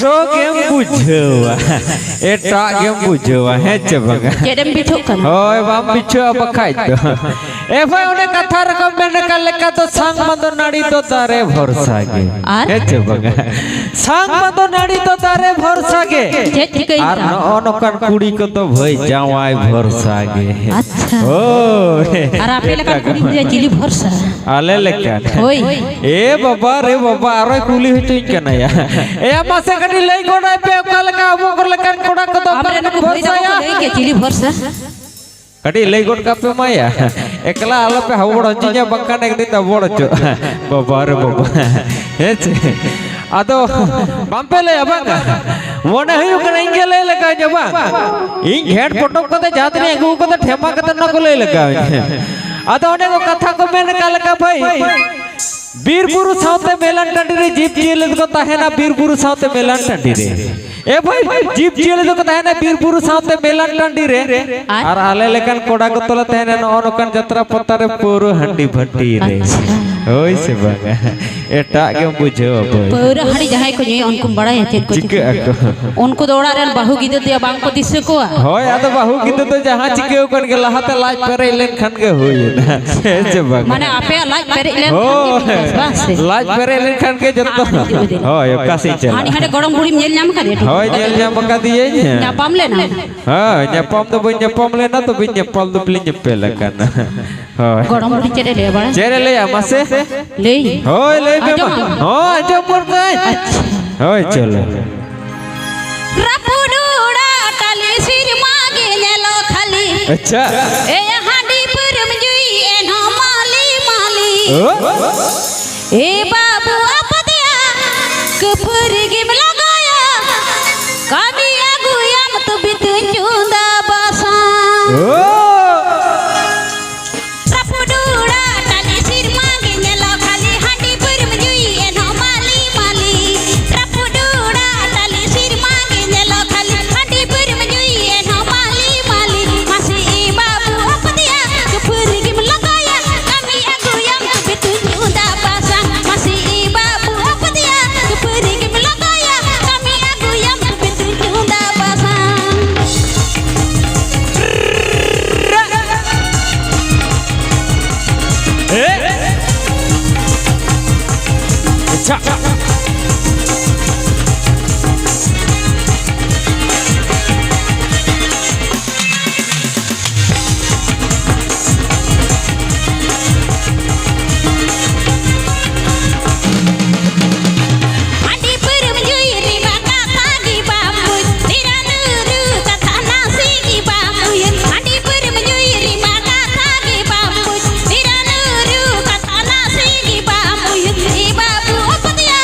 ᱮᱴᱟᱜ ᱜᱮᱢ ᱵᱩᱡᱷᱟᱹᱣᱟ᱾ ᱮᱴᱟᱜ ᱜᱮᱢ ᱵᱩᱡᱷᱟᱹᱣᱟ, ᱦᱮᱸ ᱪᱮ ᱵᱟᱝᱟ? ᱪᱮᱫ ᱮᱢ ᱵᱤᱪᱷᱩᱜ ᱠᱟᱱᱟ? ᱦᱳᱭ, ᱵᱟᱢ ᱵᱤᱪᱷᱩᱜᱼᱟ ᱵᱟᱠᱷᱟᱡ ᱫᱚ᱾ ᱮ ᱵᱷᱟᱭ, ᱚᱱᱮ ᱠᱟᱛᱷᱟ ᱨᱮᱠᱚ ᱢᱮᱱ ᱟᱠᱟᱫ ᱞᱮᱠᱟ ᱫᱚ, ᱥᱟᱝ ᱵᱟᱸᱫᱚ ᱱᱟᱹᱲᱤ ᱫᱚ ᱫᱟᱨᱮ ᱵᱷᱚᱨᱥᱟ ᱜᱮ᱾ ᱟᱨ? ᱦᱮᱸ ᱪᱮ ᱵᱟᱝᱟ? ᱥᱟᱝ ᱵᱟᱸᱫᱚ ᱱᱟᱹᱲᱤ ᱫᱚ ᱫᱟᱨᱮ ᱵᱷᱚᱨᱥᱟ ᱜᱮ᱾ ᱪᱮᱫ ᱪᱤᱠᱟᱹᱭᱮᱱᱟ? ᱟᱨ ᱱᱚᱜᱼᱚ ᱱᱚᱝᱠᱟᱱ ᱠᱩᱲᱤ ᱠᱚᱫᱚ ᱵᱷᱟᱹᱭ ᱡᱟᱶᱟᱭ ᱵᱷᱚᱨᱥᱟ ᱜᱮ᱾ ᱟᱪᱪᱷᱟ᱾ ᱦᱳᱭ᱾ ᱟᱨ ᱟᱯᱮ ᱞᱮᱠᱟᱱ ᱠᱩᱲᱤ ᱫᱚ ᱪᱤᱞᱤ ᱵᱷᱚᱨᱥᱟ? ᱟᱞᱮ ᱞᱮᱠᱟᱱ᱾ ᱦᱳᱭ᱾ ᱮ ᱵᱟᱵᱟ ᱨᱮ ᱵᱟᱵᱟ, ᱟᱨᱚᱭ ᱠᱩᱞᱤ ᱦᱚᱪᱚᱧ ᱠᱟᱱᱟᱭᱟ᱾ ᱮᱭᱟ, ᱢᱟᱥᱮ ᱠᱟᱹᱴᱤᱡ ᱞᱟᱹᱭ ᱜᱚᱫ ᱟᱭ ᱯᱮ, ᱚᱠᱟ ᱞᱮᱠᱟ ᱟᱵᱚ ᱠᱚ ᱞᱮᱠᱟᱱ ᱠᱚᱲᱟ ᱠᱚᱫᱚ ᱚᱠᱟ ᱟᱢᱨᱮᱱ ᱞᱮᱠᱟᱱ ᱠᱚ ᱵᱷᱟᱹᱭ ᱛᱟᱠᱚ ᱠᱚ ᱵᱷᱚᱨᱥᱟᱭᱟ? ᱞᱟᱹᱭ ᱠᱮᱫ, ᱪᱤᱞᱤ ᱵᱷᱚᱨᱥᱟ? ᱠᱟᱹᱴᱤᱡ ᱞᱟᱹᱭ ᱜᱚᱫ ᱠᱟᱜ ᱯᱮ ᱢᱟᱭᱟ᱾ ᱮᱠᱞᱟ ᱟᱞᱚᱯᱮ ᱦᱟᱣᱚᱲ ᱦᱚᱪᱚᱧᱟ, ᱵᱟᱝᱠᱷᱟᱱ ᱮᱠᱫᱤᱱ ᱫᱚ ᱦᱟᱣᱚᱲ ᱦᱚᱪᱚᱜᱼᱟ᱾ ᱵᱟᱵᱟ ᱨᱮ ᱵᱟᱵᱟ᱾ ᱦᱮᱸ ᱪᱮ? ᱟᱫᱚ ᱵᱟᱝᱯᱮ ᱞᱟᱹᱭᱟ ᱵᱟᱝ? ᱢᱚᱱᱮ ᱦᱩᱭᱩᱜ ᱠᱟᱱᱟ ᱤᱧ ᱜᱮ ᱞᱟᱹᱭ ᱞᱟᱜᱟᱣ ᱤᱧᱟ ᱵᱟᱝ? ᱤᱧ ᱜᱷᱮᱴ ᱯᱚᱴᱚᱢ ᱠᱟᱛᱮ ᱡᱟᱦᱟᱸ ᱛᱤᱱᱟᱹᱜ ᱟᱹᱜᱩ ᱠᱟᱛᱮ ᱴᱷᱮᱢᱟ ᱠᱟᱛᱮ ᱚᱱᱟ ᱠᱚ ᱞᱟᱹᱭ ᱞᱟᱜᱟᱣ ᱤᱧᱟ᱾ ᱟᱫᱚ ᱚᱱᱮ ᱠᱚ ᱠᱟᱛᱷᱟ ᱠᱚ ᱢᱮᱱ ᱟᱠᱟᱫ ᱞᱮᱠᱟ ᱵᱷᱟᱹᱭ, ᱵᱤᱨ ᱵᱩᱨᱩ ᱥᱟᱶᱛᱮ ᱢᱮᱞᱟᱱ ᱴᱟᱺᱰᱤ ᱨᱮ ᱡᱤᱵᱽ ᱡᱤᱭᱟᱹᱞᱤ ᱫᱚᱠᱚ ᱛᱟᱦᱮᱱᱟ, ᱵᱤᱨ ᱵᱩᱨᱩ ᱥᱟᱶᱛᱮ ᱢᱮᱞᱟᱱ ᱴᱟᱺᱰᱤ ᱨᱮ᱾ ᱮ ᱵᱷᱟᱹᱭ, ᱡᱤᱵᱽ ᱡᱤᱭᱟᱹᱞᱤ ᱫᱚᱠᱚ ᱛᱟᱦᱮᱱᱟ ᱵᱤᱨ ᱵᱩᱨᱩ ᱥᱟᱶᱛᱮ ᱢᱮᱞᱟᱱ ᱴᱟᱺᱰᱤ ᱨᱮ᱾ ᱟᱨ? ᱟᱨ ᱟᱞᱮ ᱞᱮᱠᱟᱱ ᱠᱚᱲᱟ ᱠᱚᱫᱚ ᱞᱮ ᱛᱟᱦᱮᱱᱟ ᱱᱚᱜᱼᱚ ᱱᱚᱝᱠᱟᱱ ᱡᱟᱛᱨᱟ ᱯᱟᱛᱟ ᱨᱮ ᱯᱟᱹᱣᱨᱟᱹ ᱦᱟᱺᱰᱤ ᱵᱷᱟᱹᱴᱤ ᱨᱮ᱾ ᱟᱪᱪᱷᱟ᱾ ᱦᱳᱭ ᱥᱮ ᱵᱟᱝᱟ? ᱮᱴᱟᱜ ᱜᱮᱢ ᱵᱩᱡᱷᱟᱹᱣᱟ ᱵᱷᱟᱹᱭ᱾ ᱯᱟᱹᱣᱨᱟᱹ ᱦᱟᱺᱰᱤ ᱡᱟᱦᱟᱸᱭ ᱠᱚ ᱧᱩᱭᱟ ᱩᱱᱠᱩᱢ ᱵᱟᱲᱟᱭᱟ ᱪᱮᱫ ᱠᱚ ᱪᱤᱠᱟᱹᱜ ᱪᱤᱠᱟᱹᱜᱼᱟ? ᱟᱠᱚ? ᱩᱱᱠᱩ ᱫᱚ ᱚᱲᱟᱜ ᱨᱮᱱ ᱵᱟᱹᱦᱩ ᱜᱤᱫᱟᱹᱨ ᱫᱚᱭᱟ ᱵᱟᱝ ᱠᱚ ᱫᱤᱥᱟᱹ ᱠᱚᱣᱟ᱾ ᱦᱳᱭ, ᱟᱫᱚ ᱵᱟᱹᱦᱩ ᱜᱤᱫᱟᱹᱨ ᱫᱚ ᱡᱟᱦᱟᱸ ᱪᱤᱠᱟᱹᱣ ᱠᱟᱱ ᱜᱮ, ᱞᱟᱦᱟᱛᱮ ᱞᱟᱡ ᱯᱮᱨᱮᱡ ᱞᱮᱱᱠᱷᱟᱱ ᱜᱮ ᱦᱩᱭᱮᱱᱟ᱾ ᱦᱮᱸ ᱥᱮ ᱵᱟᱝᱟ? ᱢᱟᱱᱮ ᱟᱯᱮᱭᱟᱜ ᱞᱟᱡ ᱯᱮᱨᱮᱡ ᱞᱮᱱᱠᱷᱟᱱ ᱜᱮ ᱦᱳᱭ, ᱵᱮᱥ, ᱵᱟᱝ ᱥᱮ? ᱞᱟᱡ ᱯᱮᱨᱮᱡ ᱞᱮᱱᱠᱷᱟᱱ ᱜᱮ ᱡᱚᱛᱚ᱾ ᱦᱳᱭ, ᱚᱠᱟ ᱥᱮᱫ ᱪᱟᱞᱟᱜ? ᱦᱟᱹᱱᱤ ᱦᱟᱸᱰᱮ ᱜᱚᱲᱚᱢ ᱵᱩᱲᱦᱤᱢ ᱧᱮᱞ ᱧᱟᱢ ᱠᱟᱫᱮᱭᱟ? ᱦᱳᱭ, ᱧᱮᱞ ᱧᱟᱢ ᱟᱠᱟᱫᱤᱭᱟᱹᱧ᱾ ᱧᱟᱯᱟᱢ ᱞᱮᱱᱟ? ᱦᱳᱭ, ᱧᱟᱯᱟᱢ ᱫᱚ ᱵᱟᱹᱧ ᱧᱟᱯᱟᱢ ᱞᱮᱱᱟ, ᱛᱚᱵᱮ ᱧᱮᱯᱮᱞ ᱫᱚ ᱵᱟᱹᱞᱤᱧ ᱧᱮᱯᱮᱞ ᱟᱠᱟᱱᱟ᱾ ᱦᱳᱭ᱾ ᱜᱚᱲᱚᱢ ᱵᱩᱲᱦᱤ ᱪᱮᱫ ᱮ ᱞᱟᱹᱭᱟ ᱵᱟᱲᱟᱭ? ᱪᱮᱫ ᱮ ᱞᱟᱹᱭᱟ ᱢᱟᱥᱮ? ᱞᱟᱹᱭ᱾ ᱦᱳᱭ, ᱞᱟᱹᱭ ᱢᱮ ᱢᱟ᱾ ᱟᱸᱡᱚᱢᱟᱢ? ᱦᱳᱭ, ᱟᱸᱡᱚᱢ ᱜᱚᱫ ᱠᱟᱹᱧ᱾ ᱟᱪᱪᱷᱟ᱾ ᱦᱳᱭ, ᱪᱚᱞᱚ᱾ ᱨᱟᱹᱯᱩᱫ ᱚᱲᱟᱜ ᱴᱟᱹᱞᱤ ᱥᱮᱨᱢᱟ ᱜᱮ ᱧᱮᱞᱚᱜ ᱠᱷᱟᱹᱞᱤ᱾ ᱟᱪᱪᱷᱟ᱾ ᱮᱭᱟ ᱦᱟᱺᱰᱤ ᱯᱟᱹᱣᱨᱟᱹᱢ ᱧᱩᱭ ᱮᱱᱦᱚᱸ ᱢᱟᱹᱞᱤ ᱢᱟᱹᱞᱤ᱾ ᱳ? ᱮ ᱵᱟᱹᱵᱩ ᱟᱯᱟᱛᱮᱭᱟ, ᱠᱷᱟᱹᱯᱟᱹᱨᱤ ᱜᱮᱢ ᱞᱟᱜᱟᱭᱟ, ᱠᱟᱹᱢᱤ ᱟᱹᱜᱩᱭᱟᱢ ᱛᱚᱵᱮ ᱛᱚᱧ ᱪᱚᱸᱫᱟ ᱵᱟᱥᱟᱝ᱾ ᱳ! ᱨᱟᱹᱯᱩᱫ ᱚᱲᱟᱜ ᱴᱟᱹᱞᱤ ᱥᱮᱨᱢᱟ ᱜᱮ ᱧᱮᱞᱚᱜ ᱠᱷᱟᱹᱞᱤ, ᱦᱟᱺᱰᱤ ᱯᱟᱹᱣᱨᱟᱹᱢ ᱧᱩᱭ ᱮᱱᱦᱚᱸ ᱢᱟᱹᱞᱤ ᱢᱟᱹᱞᱤ᱾ ᱨᱟᱹᱯᱩᱫ ᱚᱲᱟᱜ ᱴᱟᱹᱞᱤ ᱥᱮᱨᱢᱟ ᱜᱮ ᱧᱮᱞᱚᱜ ᱠᱷᱟᱹᱞᱤ, ᱦᱟᱺᱰᱤ ᱯᱟᱹᱣᱨᱟᱹᱢ ᱧᱩᱭ ᱮᱱᱦᱚᱸ ᱢᱟᱹᱞᱤ ᱢᱟᱹᱞᱤ᱾ ᱢᱟᱥᱮ ᱮ ᱵᱟᱹᱵᱩ ᱟᱯᱟᱛᱮᱭᱟ, ᱠᱷᱟᱹᱯᱟᱹᱨᱤ ᱜᱮᱢ ᱞᱟᱜᱟᱭᱟ, ᱠᱟᱹᱢᱤ ᱟᱹᱜᱩᱭᱟᱢ ᱛᱚᱵᱮ ᱛᱚᱧ ᱪᱚᱸᱫᱟ ᱪᱷᱟ᱾ ᱦᱟᱺᱰᱤ ᱯᱟᱹᱣᱨᱟᱹᱢ ᱧᱩᱭ ᱨᱮᱢᱟ ᱠᱟᱛᱷᱟ ᱜᱮ ᱵᱟᱢ ᱵᱩᱡᱽ, ᱛᱤᱨᱟᱹᱱ ᱨᱩ ᱠᱟᱛᱷᱟ ᱱᱟᱥᱮ ᱜᱮ ᱵᱟᱢ ᱩᱭᱦᱟᱹᱨ᱾ ᱦᱟᱺᱰᱤ ᱯᱟᱹᱣᱨᱟᱹᱢ ᱧᱩᱭ ᱨᱮᱢᱟ ᱠᱟᱛᱷᱟ ᱜᱮ ᱵᱟᱢ ᱵᱩᱡᱽ, ᱛᱤᱨᱟᱹᱱ ᱨᱩ ᱠᱟᱛᱷᱟ ᱱᱟᱥᱮ ᱜᱮ ᱵᱟᱢ ᱩᱭᱦᱟᱹᱨ᱾ ᱮ ᱵᱟᱹᱵᱩ ᱚᱯᱚᱫᱭᱟ,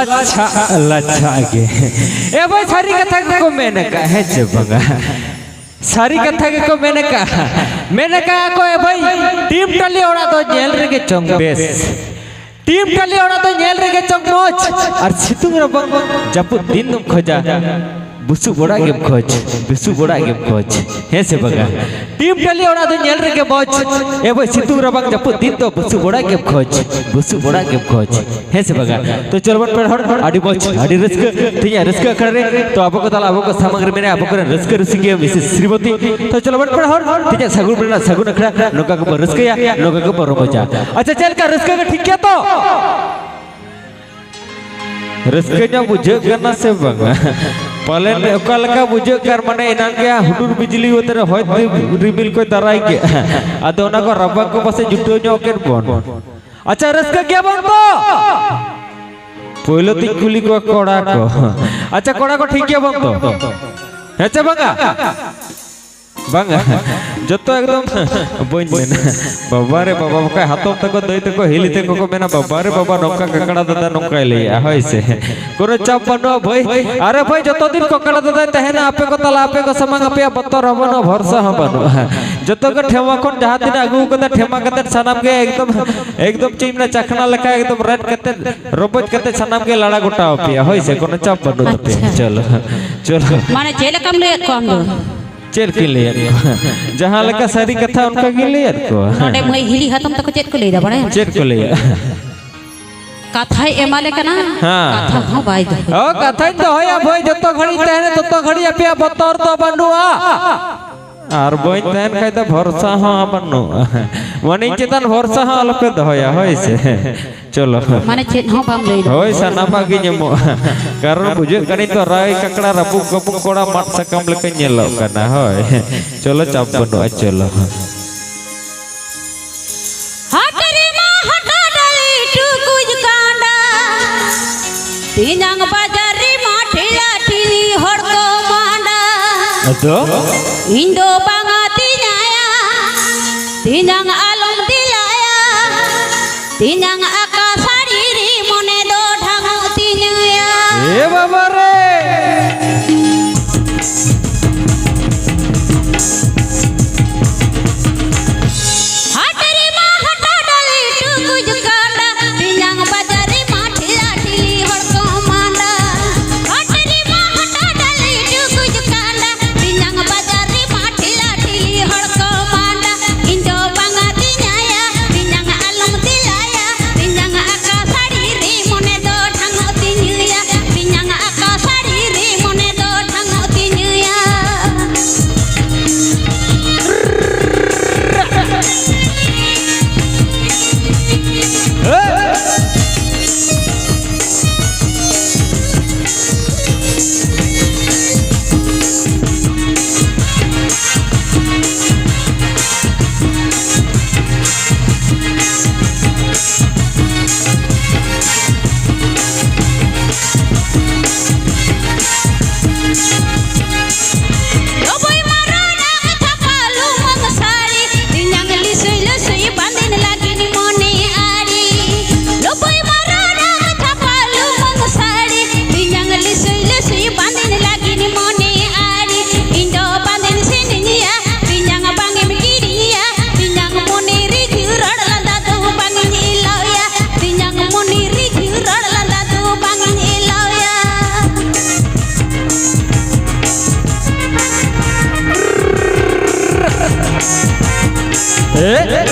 ᱞᱟᱪᱷᱟ, ᱞᱟᱪᱷᱟ ᱜᱮ᱾ ᱮ ᱵᱷᱟᱹᱭ, ᱥᱟᱹᱨᱤ ᱠᱟᱛᱷᱟ ᱜᱮᱠᱚ ᱢᱮᱱ ᱟᱠᱟᱫ, ᱦᱮᱸ ᱪᱮ ᱵᱟᱝᱟ? ᱥᱟᱹᱨᱤ ᱠᱟᱛᱷᱟ ᱜᱮᱠᱚ ᱢᱮᱱ ᱟᱠᱟᱫ, ᱢᱮᱱ ᱟᱠᱟᱫ ᱠᱚ, ᱮ ᱵᱷᱟᱹᱭ, ᱴᱤᱢ ᱴᱟᱹᱞᱤ ᱚᱲᱟᱜ ᱫᱚ ᱧᱮᱞ ᱨᱮᱜᱮ ᱪᱚᱝ ᱵᱮᱥ, ᱴᱤᱢ ᱴᱟᱹᱞᱤ ᱚᱲᱟᱜ ᱫᱚ ᱧᱮᱞ ᱨᱮᱜᱮ ᱪᱚᱝ ᱢᱚᱡᱽ, ᱟᱨ ᱥᱤᱛᱩᱝ ᱨᱟᱵᱟᱝ ᱡᱟᱹᱯᱩᱫ ᱫᱤᱱ ᱫᱚᱢ ᱠᱷᱚᱡᱟ, ᱵᱩᱥᱩᱵ ᱚᱲᱟᱜ ᱜᱮᱢ ᱠᱷᱚᱡᱽ, ᱵᱩᱥᱩᱵ ᱚᱲᱟᱜ ᱜᱮᱢ ᱠᱷᱚᱡᱽ, ᱦᱮᱸ ᱥᱮ ᱵᱟᱝᱟ? ᱴᱤᱢ ᱴᱟᱹᱞᱤ ᱚᱲᱟᱜ ᱫᱚ ᱧᱮᱞ ᱨᱮᱜᱮ ᱢᱚᱡᱽ, ᱮ ᱵᱷᱟᱹᱭ, ᱥᱤᱛᱩᱝ ᱨᱟᱵᱟᱝ ᱡᱟᱹᱯᱩᱫ ᱫᱤᱱ ᱫᱚ ᱵᱩᱥᱩᱵ ᱚᱲᱟᱜ ᱜᱮᱢ ᱠᱷᱚᱡᱽ, ᱵᱩᱥᱩᱵ ᱚᱲᱟᱜ ᱜᱮᱢ ᱠᱷᱚᱡᱽ, ᱦᱮᱸ ᱥᱮ ᱵᱟᱝᱟ? ᱛᱚ ᱪᱚᱞᱚ ᱵᱚᱱ ᱯᱮᱲᱟ ᱦᱚᱲ, ᱟᱹᱰᱤ ᱢᱚᱡᱽ, ᱟᱹᱰᱤ ᱨᱟᱹᱥᱠᱟᱹ ᱛᱮᱦᱮᱧᱟᱜ ᱨᱟᱹᱥᱠᱟᱹ ᱟᱠᱷᱲᱟ ᱨᱮ᱾ ᱛᱚ ᱟᱵᱚ ᱠᱚ ᱛᱟᱞᱟ, ᱟᱵᱚ ᱠᱚ ᱥᱟᱢᱟᱝ ᱨᱮ ᱢᱮᱱᱟᱭᱟ ᱟᱵᱚ ᱠᱚᱨᱮᱱ ᱨᱟᱹᱥᱠᱟᱹ ᱨᱩᱥᱤᱠᱤᱭᱟᱹ ᱢᱤᱥᱮᱥ ᱥᱨᱤᱢᱚᱛᱤ᱾ ᱛᱚ ᱪᱚᱞᱚ ᱵᱚᱱ ᱯᱮᱲᱟ ᱦᱚᱲ, ᱛᱮᱦᱮᱧᱟᱜ ᱥᱟᱹᱜᱩᱱ ᱨᱮᱱᱟᱜ ᱥᱟᱹᱜᱩᱱ ᱟᱠᱷᱲᱟ ᱱᱚᱝᱠᱟ ᱜᱮᱵᱚᱱ ᱨᱟᱹᱥᱠᱟᱹᱭᱟ, ᱱᱚᱝᱠᱟ ᱜᱮᱵᱚᱱ ᱨᱚᱢᱚᱡᱟ᱾ ᱟᱪᱪᱷᱟ, ᱪᱮᱫ ᱞᱮᱠᱟ ᱨᱟᱹᱥᱠᱟᱹ ᱜᱮ ᱴᱷᱤᱠ ᱜᱮᱭᱟ ᱛᱚ? ᱨᱟᱹᱥᱠᱟᱹ ᱧᱚᱜ ᱵᱩᱡᱷᱟᱹᱜ ᱠᱟᱱᱟ ᱥᱮ ᱵᱟᱝᱟ? ᱯᱟᱞᱮᱱ ᱚᱠᱟ ᱞᱮᱠᱟ ᱵᱩᱡᱷᱟᱹᱜ ᱠᱟᱱ, ᱢᱟᱱᱮ ᱮᱱᱟᱝ ᱜᱮ ᱦᱩᱰᱩᱨ ᱵᱤᱡᱽᱞᱤ ᱟᱛᱮ ᱦᱚᱭ ᱨᱤᱢᱤᱞ ᱠᱚᱭ ᱫᱟᱨᱟᱭ ᱠᱮᱜᱼᱟ᱾ ᱟᱫᱚ ᱚᱱᱟ ᱠᱚ ᱨᱟᱵᱟᱝ ᱠᱚ ᱯᱟᱥᱮ ᱡᱩᱴᱟᱹᱣ ᱧᱚᱜ ᱠᱮᱫ ᱵᱚᱱ᱾ ᱟᱪᱪᱷᱟ, ᱨᱟᱹᱥᱠᱟᱹ ᱜᱮᱭᱟ ᱵᱚᱱ ᱛᱚ? ᱯᱳᱭᱞᱳ ᱛᱤᱧ ᱠᱩᱞᱤ ᱠᱚᱣᱟ ᱠᱚᱲᱟ ᱠᱚ᱾ ᱟᱪᱪᱷᱟ, ᱠᱚᱲᱟ ᱠᱚ ᱴᱷᱤᱠ ᱜᱮᱭᱟ ᱵᱚᱱ ᱛᱚ? ᱦᱮᱸ ᱪᱮ ᱵᱟᱝᱟ? ᱵᱟᱝᱟ, ᱡᱚᱛᱚ ᱮᱠᱫᱚᱢ ᱵᱟᱹᱧ ᱢᱮᱱᱟ᱾ ᱵᱟᱵᱟ ᱨᱮ ᱵᱟᱵᱟ, ᱵᱟᱠᱷᱟᱡ ᱦᱟᱛᱚᱢ ᱛᱟᱠᱚ, ᱫᱟᱹᱭ ᱛᱟᱠᱚ, ᱦᱤᱞᱤ ᱛᱟᱠᱚ ᱠᱚ ᱢᱮᱱᱟ, "ᱵᱟᱵᱟ ᱨᱮ ᱵᱟᱵᱟ, ᱱᱚᱝᱠᱟ ᱠᱟᱠᱲᱟ ᱫᱟᱫᱟ ᱱᱚᱝᱠᱟᱭ ᱞᱟᱹᱭᱮᱜᱼᱟ", ᱦᱳᱭ ᱥᱮ? ᱠᱳᱱᱳ ᱪᱟᱯ ᱵᱟᱹᱱᱩᱜᱼᱟ ᱵᱷᱟᱹᱭ᱾ ᱟᱨᱮ ᱵᱷᱟᱹᱭ, ᱡᱚᱛᱚ ᱫᱤᱱ ᱠᱟᱠᱲᱟ ᱫᱟᱫᱟᱭ ᱛᱟᱦᱮᱱᱟ ᱟᱯᱮ ᱠᱚ ᱛᱟᱞᱟ, ᱟᱯᱮ ᱠᱚ ᱥᱟᱢᱟᱝ, ᱟᱯᱮᱭᱟᱜ ᱵᱚᱛᱚᱨ ᱦᱚᱸ ᱵᱟᱹᱱᱩᱜᱼᱟ, ᱵᱷᱚᱨᱥᱟ ᱦᱚᱸ ᱵᱟᱹᱱᱩᱜᱼᱟ᱾ ᱡᱚᱛᱚ ᱜᱮ ᱴᱷᱮᱢᱟ ᱠᱷᱚᱱ ᱡᱟᱦᱟᱸ ᱛᱤᱱᱟᱹᱜ ᱟᱹᱜᱩ ᱠᱟᱫᱟ, ᱴᱷᱮᱢᱟ ᱠᱟᱛᱮ ᱥᱟᱱᱟᱢ ᱜᱮ ᱮᱠᱫᱚᱢ, ᱮᱠᱫᱚᱢ ᱪᱮᱫ ᱤᱧ ᱢᱮᱱᱟ, ᱪᱟᱠᱷᱱᱟ ᱞᱮᱠᱟ ᱮᱠᱫᱚᱢ ᱨᱮᱫ ᱠᱟᱛᱮ, ᱨᱚᱵᱚᱡ ᱠᱟᱛᱮ ᱥᱟᱱᱟᱢ ᱜᱮ ᱞᱟᱲᱟ ᱜᱚᱴᱟ ᱟᱯᱮᱭᱟ, ᱦᱳᱭ ᱥᱮ? ᱠᱳᱱᱳ ᱪᱟᱯ ᱵᱟᱹᱱᱩᱜ ᱛᱟᱯᱮᱭᱟ᱾ ᱟᱪᱪᱷᱟ᱾ ᱪᱚᱞᱚ, ᱪᱚᱞᱚ᱾ ᱢᱟᱱᱮ ᱪᱮᱫ ᱞᱮᱠᱟᱢ ᱞᱟᱹᱭᱮᱫ ᱠᱚᱣᱟ ᱟᱢ ᱫᱚ? ᱪᱮᱫ ᱞᱮᱠᱟᱧ ᱞᱟᱹᱭᱟᱫ ᱠᱚᱣᱟ? ᱡᱟᱦᱟᱸ ᱞᱮᱠᱟ ᱥᱟᱹᱨᱤ ᱠᱟᱛᱷᱟ ᱚᱱᱠᱟ ᱜᱤᱧ ᱞᱟᱹᱭᱟᱫ ᱠᱚᱣᱟ᱾ ᱱᱚᱰᱮ ᱢᱟᱹᱭ ᱦᱤᱞᱤ ᱦᱟᱛᱚᱢ ᱛᱟᱠᱚ ᱪᱮᱫ ᱠᱚ ᱞᱟᱹᱭᱫᱟ ᱵᱟᱲᱟᱭᱟᱢ? ᱪᱮᱫ ᱠᱚ ᱞᱟᱹᱭᱟ? ᱠᱟᱛᱷᱟᱭ ᱮᱢᱟᱞᱮ ᱠᱟᱱᱟ, ᱦᱮᱸ᱾ ᱠᱟᱛᱷᱟ ᱦᱚᱸ ᱵᱟᱭ ᱫᱚᱦᱚᱭᱟ᱾ ᱚ, ᱠᱟᱛᱷᱟᱧ ᱫᱚᱦᱚᱭᱟ ᱵᱷᱟᱹᱭ, ᱡᱚᱛᱚ ᱜᱷᱟᱹᱲᱤᱡ ᱛᱟᱦᱮᱱᱟ, ᱛᱚᱛᱚ ᱜᱷᱟᱹᱲᱤᱡ ᱟᱯᱮᱭᱟᱜ ᱵᱚᱛᱚᱨ ᱫᱚ ᱵᱟᱹᱱᱩᱜᱼᱟ᱾ ᱟᱨ ᱵᱟᱹᱧ ᱛᱟᱦᱮᱱ ᱠᱷᱟᱡ ᱫᱚ ᱵᱷᱚᱨᱥᱟ ᱦᱚᱸ ᱵᱟᱹᱱᱩᱜᱼᱟ᱾ ᱢᱟᱱᱮ ᱤᱧ ᱪᱮᱛᱟᱱ ᱵᱷᱚᱨᱥᱟ ᱦᱚᱸ ᱟᱞᱚᱯᱮ ᱫᱚᱦᱚᱭᱟ, ᱦᱳᱭ ᱥᱮ? ᱪᱚᱞᱚ᱾ ᱢᱟᱱᱮ ᱪᱮᱫ ᱦᱚᱸ ᱵᱟᱢ ᱞᱟᱹᱭ ᱫᱟᱲᱮᱭᱟᱜᱼᱟ᱾ ᱦᱳᱭ, ᱥᱟᱱᱟᱢᱟᱜ ᱜᱤᱧ ᱮᱢᱚᱜᱼᱟ᱾ ᱠᱟᱨᱚᱱ ᱵᱩᱡᱷᱟᱹᱜ ᱠᱟᱹᱱᱟᱹᱧ ᱛᱚ, ᱨᱟᱭ ᱠᱟᱠᱲᱟ ᱨᱟᱹᱯᱩᱫ ᱠᱟᱹᱯᱩᱫ ᱠᱚᱲᱟ ᱢᱟᱫ ᱥᱟᱠᱟᱢ ᱞᱮᱠᱟᱧ ᱧᱮᱞᱚᱜ ᱠᱟᱱᱟ᱾ ᱦᱳᱭ, ᱪᱚᱞᱚ, ᱪᱟᱯ ᱵᱟᱹᱱᱩᱜᱼᱟ, ᱪᱚᱞᱚ᱾ ᱦᱟᱴ ᱨᱮᱢᱟ ᱦᱟᱴᱟ ᱰᱟᱹᱞᱤ ᱴᱩᱠᱩᱡ ᱠᱟᱸᱰᱟ, ᱛᱮᱧᱟᱝ ᱵᱟᱡᱟᱨ ᱨᱮᱢᱟ ᱴᱷᱮᱞᱟ ᱴᱷᱤᱞᱤ ᱦᱚᱲ ᱠᱚ ᱢᱟᱸᱰᱟ᱾ ᱟᱫᱚ? ᱤᱧ ᱫᱚ ᱵᱟᱝᱟ ᱛᱤᱧᱟᱭᱟ, ᱛᱮᱧᱟᱝ ᱟᱞᱚᱢ ᱫᱮᱞᱟᱭᱟ, ᱛᱮᱧᱟᱝ ᱟᱠᱟ ᱥᱟᱹᱲᱤ ᱨᱮ ᱢᱚᱱᱮ ᱫᱚ ᱰᱷᱟᱝᱚᱜ ᱛᱤᱧ᱾ ᱮ ᱵᱟᱵᱟ ᱨᱮ! ᱦᱟᱴ ᱨᱮᱢᱟ ᱦᱟᱴᱟ ᱰᱟᱹᱞᱤ ᱴᱩᱠᱩᱡ ᱠᱟᱸᱰᱟ, ᱛᱮᱧᱟᱝ ᱵᱟᱡᱟᱨ ᱨᱮᱢᱟ ᱴᱷᱤᱞᱟ ᱴᱷᱤᱞᱤ ᱦᱚᱲ ᱠᱚ ᱢᱟᱸᱰᱟ᱾ ᱦᱟᱴ ᱨᱮᱢᱟ ᱦᱟᱴᱟ ᱰᱟᱹᱞᱤ ᱴᱩᱠᱩᱡ ᱠᱟᱸᱰᱟ, ᱛᱮᱧᱟᱝ ᱵᱟᱡᱟᱨ ᱨᱮᱢᱟ ᱴᱷᱤᱞᱟ ᱴᱷᱤᱞᱤ ᱦᱚᱲ ᱠᱚ ᱢᱟᱸᱰᱟ᱾ ᱤᱧ ᱫᱚ ᱵᱟᱝᱟ ᱛᱤᱧᱟᱭᱟ, ᱛᱮᱧᱟᱝ ᱟᱞᱚᱢ ᱫᱤᱞᱟᱭᱟ, ᱛᱮᱧᱟᱝ ᱟᱠᱟ ᱥᱟᱹᱲᱤ ᱨᱮ ᱢᱚᱱᱮ ᱫᱚ ᱰᱷᱟᱝᱚᱜ ᱛᱤᱧᱟᱹᱭᱟ, ᱛᱮᱧᱟᱝ ᱟᱠᱟ ᱥᱟᱹᱲᱤ ᱨᱮ ᱢᱚᱱᱮ ᱫᱚ ᱰᱷᱟᱝᱚᱜ ᱛᱤᱧᱟᱹᱭᱟ᱾ ᱞᱚᱵᱚᱭ ᱢᱟᱨᱟᱝ ᱛᱷᱟᱯᱟ ᱞᱩᱢᱟᱹᱝ ᱥᱟᱹᱲᱤ, ᱛᱮᱧᱟᱝ ᱞᱤᱥᱟᱹᱭ ᱞᱟᱹᱥᱟᱹᱭ ᱵᱟᱸᱫᱮᱱ ᱞᱟᱹᱜᱤᱫ ᱢᱚᱱᱮ ᱟᱹᱨᱤ᱾ ᱞᱚᱵᱚᱭ ᱢᱟᱨᱟᱝ ᱛᱷᱟᱯᱟ ᱞᱩᱢᱟᱹᱝ ᱥᱟᱹᱲᱤ, ᱛᱮᱧᱟᱝ ᱞᱤᱥᱟᱹᱭ ᱞᱟᱹᱥᱟᱹᱭ ᱵᱟᱸᱫᱮᱱ ᱞᱟᱹᱜᱤᱫ ᱢᱚᱱᱮ ᱟᱹᱨᱤ᱾ ᱤᱧ ᱫᱚ ᱵᱟᱸᱫᱮᱱ ᱥᱮᱱᱤᱧᱟ, ᱛᱮᱧᱟᱝ ᱵᱟᱝ ᱮᱢ ᱠᱤᱨᱤᱧᱟ, ᱛᱮᱧᱟᱝ ᱢᱚᱱᱮ ᱨᱤᱡᱷᱟᱹ ᱨᱚᱲ ᱞᱟᱸᱫᱟ ᱫᱚ ᱵᱟᱝ ᱤᱧ ᱮᱞᱟᱣᱭᱟ, ᱛᱮᱧᱟᱝ ᱢᱚᱱᱮ ᱨᱤᱡᱷᱟᱹ ᱨᱚᱲ ᱞᱟᱸᱫᱟ ᱫᱚ ᱵᱟᱝ ᱤᱧ ᱮᱞᱟᱣᱭᱟ᱾ ᱦᱮᱸ?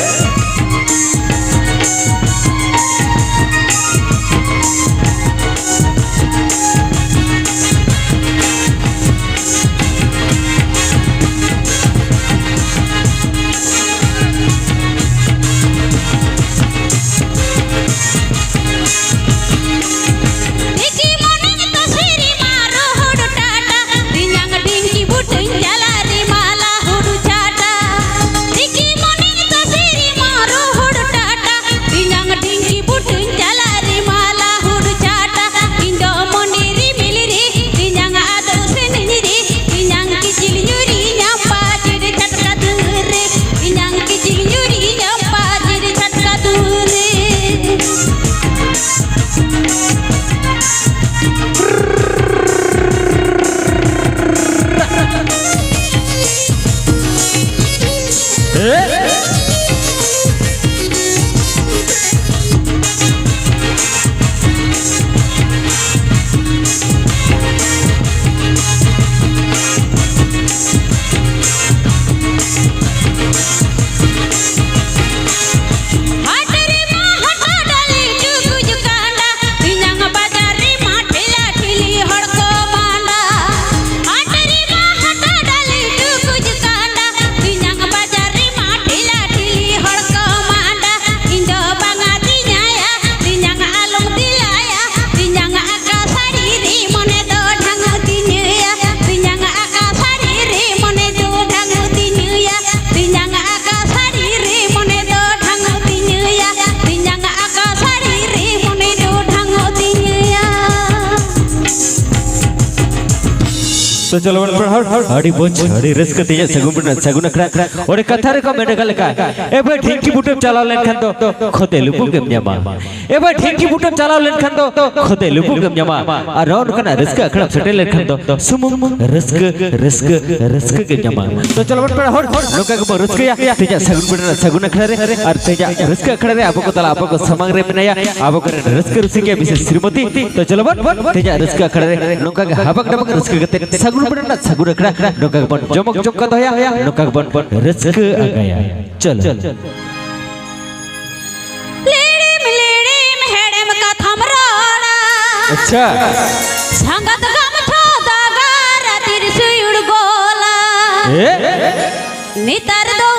ᱛᱤᱠᱤ ᱢᱚᱱᱮ ᱛᱟᱥᱮ ᱨᱮᱢᱟ ᱨᱚᱦᱚᱲ ᱴᱟᱴᱟ, ᱛᱮᱧᱟᱝ ᱰᱷᱤᱝᱠᱤ ᱵᱩᱴᱟᱹᱧ ᱪᱟᱞᱟᱜ ᱨᱮᱢᱟ ᱞᱟᱦᱩᱲ ᱪᱟᱴᱟ᱾ ᱛᱤᱠᱤ ᱢᱚᱱᱮ ᱛᱟᱥᱮ ᱨᱮᱢᱟ ᱦᱟᱴ ᱨᱮᱢᱟ ᱦᱟᱴ ᱰᱟᱹᱞᱤ ᱴᱩᱠᱩᱡ ᱠᱟᱸᱰᱟ, ᱛᱮᱧᱟᱝ ᱵᱟᱡᱟᱨ ᱨᱮᱢᱟ ᱴᱷᱮᱞᱟ ᱴᱷᱤᱞᱤ ᱦᱚᱲ ᱠᱚ ᱢᱟᱸᱰᱟ᱾ ᱦᱟᱴ ᱨᱮᱢᱟ ᱦᱟᱴ ᱰᱟᱹᱞᱤ ᱴᱩᱠᱩᱡ ᱠᱟᱸᱰᱟ, ᱛᱮᱧᱟᱝ ᱵᱟᱡᱟᱨ ᱨᱮᱢᱟ ᱴᱷᱮᱞᱟ ᱴᱷᱤᱞᱤ ᱦᱚᱲ ᱠᱚ ᱢᱟᱸᱰᱟ᱾ ᱤᱧ ᱫᱚ ᱵᱟᱝᱟ ᱛᱤᱧᱟᱭᱟ, ᱛᱮᱧᱟᱝ ᱟᱞᱚᱢ ᱫᱮᱞᱟᱭᱟ, ᱛᱮᱧᱟᱝ ᱟᱠᱟ ᱥᱟᱹᱲᱤ ᱨᱮ ᱢᱚᱱᱮ ᱫᱚ ᱰᱷᱟᱝ ᱛᱤᱧᱟᱹᱭᱟ, ᱛᱮᱧᱟᱝ ᱟᱠᱟ ᱥᱟᱹᱲᱤ ᱨᱮ ᱢᱚᱱᱮ ᱫᱚ ᱰᱷᱟᱝ ᱛᱤᱧᱟᱹᱭᱟ, ᱛᱮᱧᱟᱝ ᱟᱠᱟ ᱥᱟᱹᱲᱤ ᱨᱮ ᱢᱚᱱᱮ ᱫᱚ ᱰᱷᱟᱝ ᱛᱤᱧᱟᱹᱭᱟ, ᱛᱮᱧᱟᱝ ᱟᱠᱟ ᱥᱟᱹᱲᱤ ᱨᱮ ᱢᱚᱱᱮ ᱫᱚ ᱰᱷᱟᱝ ᱛᱤᱧᱟᱹᱭᱟ᱾ ᱛᱚ ᱪᱚᱞᱚ ᱵᱚᱱ ᱯᱮᱲᱟ ᱦᱚᱲ, ᱟᱹᱰᱤ ᱢᱚᱡᱽ, ᱟᱹᱰᱤ ᱨᱟᱹᱥᱠᱟᱹ ᱛᱮ ᱤᱧᱟᱹᱜ ᱥᱟᱹᱜᱩᱱ ᱵᱮᱲᱟ ᱥᱟᱹᱜᱩᱱ ᱟᱠᱷᱲᱟ᱾ ᱚᱸᱰᱮ ᱠᱟᱛᱷᱟ ᱨᱮᱠᱚ ᱢᱮᱱ ᱟᱠᱟᱫ ᱞᱮᱠᱟ, ᱮ ᱵᱷᱟᱹᱭ, ᱰᱷᱤᱝᱠᱤ ᱵᱩᱴᱟᱹᱢ ᱪᱟᱞᱟᱣ ᱞᱮᱱᱠᱷᱟᱱ ᱫᱚ ᱠᱷᱚᱫᱮ ᱞᱩᱵᱩᱜ ᱜᱮᱢ ᱧᱟᱢᱟ᱾ ᱮ ᱵᱷᱟᱹᱭ, ᱰᱷᱤᱝᱠᱤ ᱵᱩᱴᱟᱹᱢ ᱪᱟᱞᱟᱣ ᱞᱮᱱᱠᱷᱟᱱ ᱫᱚ ᱠᱷᱚᱫᱮ ᱞᱩᱵᱩᱜ ᱜᱮᱢ ᱧᱟᱢᱟ᱾ ᱟᱨ ᱱᱚᱜᱼᱚ ᱱᱚᱝᱠᱟᱱᱟᱜ ᱨᱟᱹᱥᱠᱟᱹ ᱟᱠᱷᱲᱟᱢ ᱥᱮᱴᱮᱨ ᱞᱮᱱᱠᱷᱟᱱ ᱫᱚ ᱥᱩᱢᱩᱝ ᱨᱟᱹᱥᱠᱟᱹ, ᱨᱟᱹᱥᱠᱟᱹ, ᱨᱟᱹᱥᱠᱟᱹ ᱜᱮᱢ ᱧᱟᱢᱟ᱾ ᱛᱚ ᱪᱚᱞᱚ ᱵᱚᱱ ᱯᱮᱲᱟ ᱦᱚᱲ, ᱱᱚᱝᱠᱟ ᱜᱮᱵᱚᱱ ᱨᱟᱹᱥᱠᱟᱹᱭᱟ ᱛᱮᱦᱮᱧᱟᱜ ᱥᱟᱹᱜᱩᱱ ᱵᱮᱲᱟ ᱨᱮᱱᱟᱜ ᱥᱟᱹᱜᱩᱱ ᱟᱠᱷᱲᱟ ᱨᱮ᱾ ᱟᱨ ᱛᱮᱦᱮᱧᱟᱜ ᱨᱟᱹᱥᱠᱟᱹ ᱟᱠᱷᱲᱟ ᱨᱮ ᱟᱵᱚ ᱠᱚ ᱛᱟᱞᱟ ᱟᱵᱚ ᱠᱚ ᱥᱟᱢᱟᱝ ᱨᱮ ᱢᱮᱱᱟᱭᱟ ᱟᱵᱚ ᱠᱚᱨᱮᱱ ᱨᱟᱹᱥᱠᱟᱹ ᱨᱩᱥᱤᱠᱟ ᱵᱤᱥᱮᱥ ᱥᱨᱤᱢᱚᱛᱤ᱾ ᱛᱚ ᱪᱚᱞᱚ ᱵᱚᱱ ᱛᱮᱦᱮᱧᱟᱜ ᱨᱟᱹᱥᱠᱟᱹ ᱟᱠᱷᱲᱟ ᱨᱮ ᱱᱚᱝᱠᱟ ᱜᱮ ᱦᱟᱵᱟᱝ ᱰᱟᱵᱟᱝ ᱨᱟᱹᱥᱠᱟᱹ ᱠᱟᱛᱮ ᱥᱟᱹᱜᱩᱱ ᱵᱮᱲᱟ ᱨᱮᱱᱟᱜ ᱥᱟᱹᱜᱩᱱ ᱟᱠᱷᱲᱟ ᱱᱚᱝᱠᱟ ᱜᱮᱵᱚᱱ ᱡᱚᱢᱚᱠ ᱡᱚᱢᱚᱠ ᱠᱟ ᱫᱚᱦᱚᱭᱟ, ᱱᱚᱝᱠᱟ ᱜᱮᱵᱚᱱ ᱨᱟᱹᱥᱠᱟᱹ ᱟᱸᱜᱟᱭᱟ᱾ ᱪᱚᱞᱚ᱾ ᱞᱤᱲᱤᱢ ᱞᱤᱲᱤᱢ ᱦᱮᱲᱮᱢ ᱠᱟᱛᱷᱟᱢ ᱨᱚᱲᱟ᱾ ᱟᱪᱪᱷᱟ᱾ ᱥᱟᱸᱜᱟᱛ ᱜᱟᱢᱪᱷᱟ ᱫᱟᱜᱟᱨ ᱛᱤᱨᱥᱤ ᱩᱲᱜᱚᱞᱟ᱾ ᱮ? ᱱᱮᱛᱟᱨ ᱫᱚ,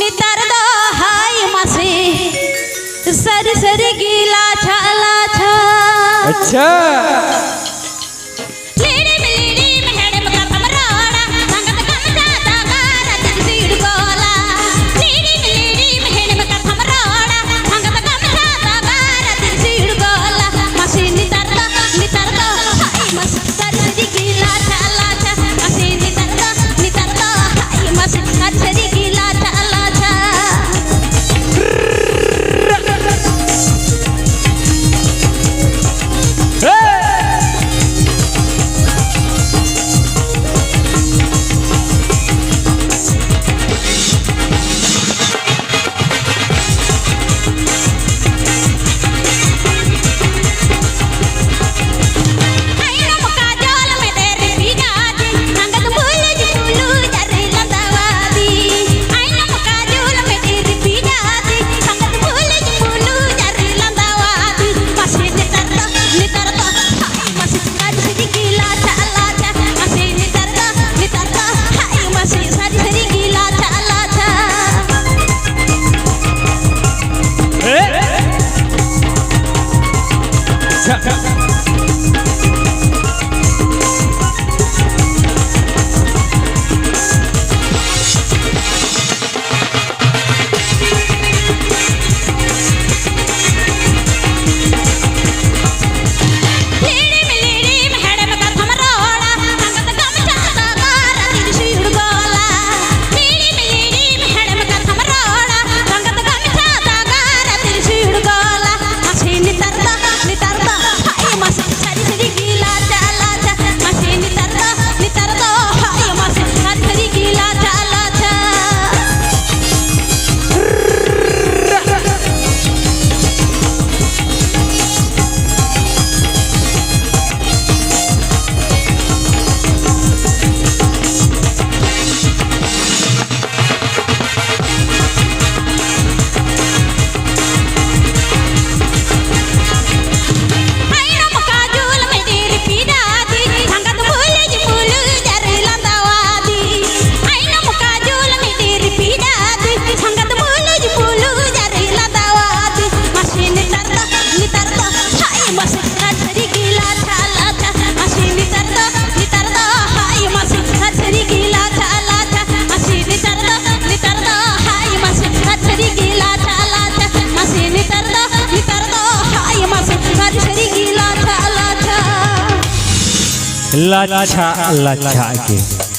ᱱᱮᱛᱟᱨ ᱫᱚ ᱦᱟᱭ ᱢᱟᱥᱮ, ᱥᱟᱹᱨᱤ ᱥᱟᱹᱨᱤ ᱜᱮ ᱞᱟᱪᱷᱟ ᱞᱟᱪᱷᱟ᱾ ᱟᱪᱪᱷᱟ᱾ ᱞᱤᱲᱤᱢ ᱞᱤᱲᱤᱢ ᱦᱮᱲᱮᱢ ᱠᱟᱛᱷᱟᱢ ᱨᱚᱲᱟ, ᱥᱟᱸᱜᱟᱛ ᱜᱟᱢᱪᱷᱟ ᱫᱟᱜᱟᱨ ᱛᱤᱨᱥᱤ ᱩᱲᱜᱚᱞᱟ᱾ ᱞᱤᱲᱤᱢ ᱞᱤᱲᱤᱢ ᱦᱮᱲᱮᱢ ᱠᱟᱛᱷᱟᱢ ᱨᱚᱲᱟ, ᱥᱟᱸᱜᱟᱛ ᱜᱟᱢᱪᱷᱟ ᱫᱟᱜᱟᱨ ᱛᱤᱨᱥᱤ ᱩᱲᱜᱚᱞᱟ᱾ ᱢᱟᱥᱮ ᱱᱮᱛᱟᱨ ᱫᱚ, ᱱᱮᱛᱟᱨ ᱫᱚ ᱦᱟᱭ ᱢᱟᱥᱮ, ᱥᱟᱹᱨᱤ ᱥᱟᱹᱨᱤ ᱜᱮ ᱞᱟᱪᱷᱟ ᱞᱟᱪᱷᱟ᱾ ᱢᱟᱥᱮ ᱱᱮᱛᱟᱨ ᱫᱚ, ᱱᱮᱛᱟᱨ ᱫᱚ ᱦᱟᱭ ᱢᱟᱥᱮ, ᱥᱟᱹᱨᱤ ᱥᱟᱹᱨᱤ ᱜᱮ ᱞᱟᱪᱷᱟ ᱞᱟᱪᱷᱟ᱾ ᱞᱟᱪᱷᱟ ᱞᱟᱪᱷᱟ ᱜᱮ᱾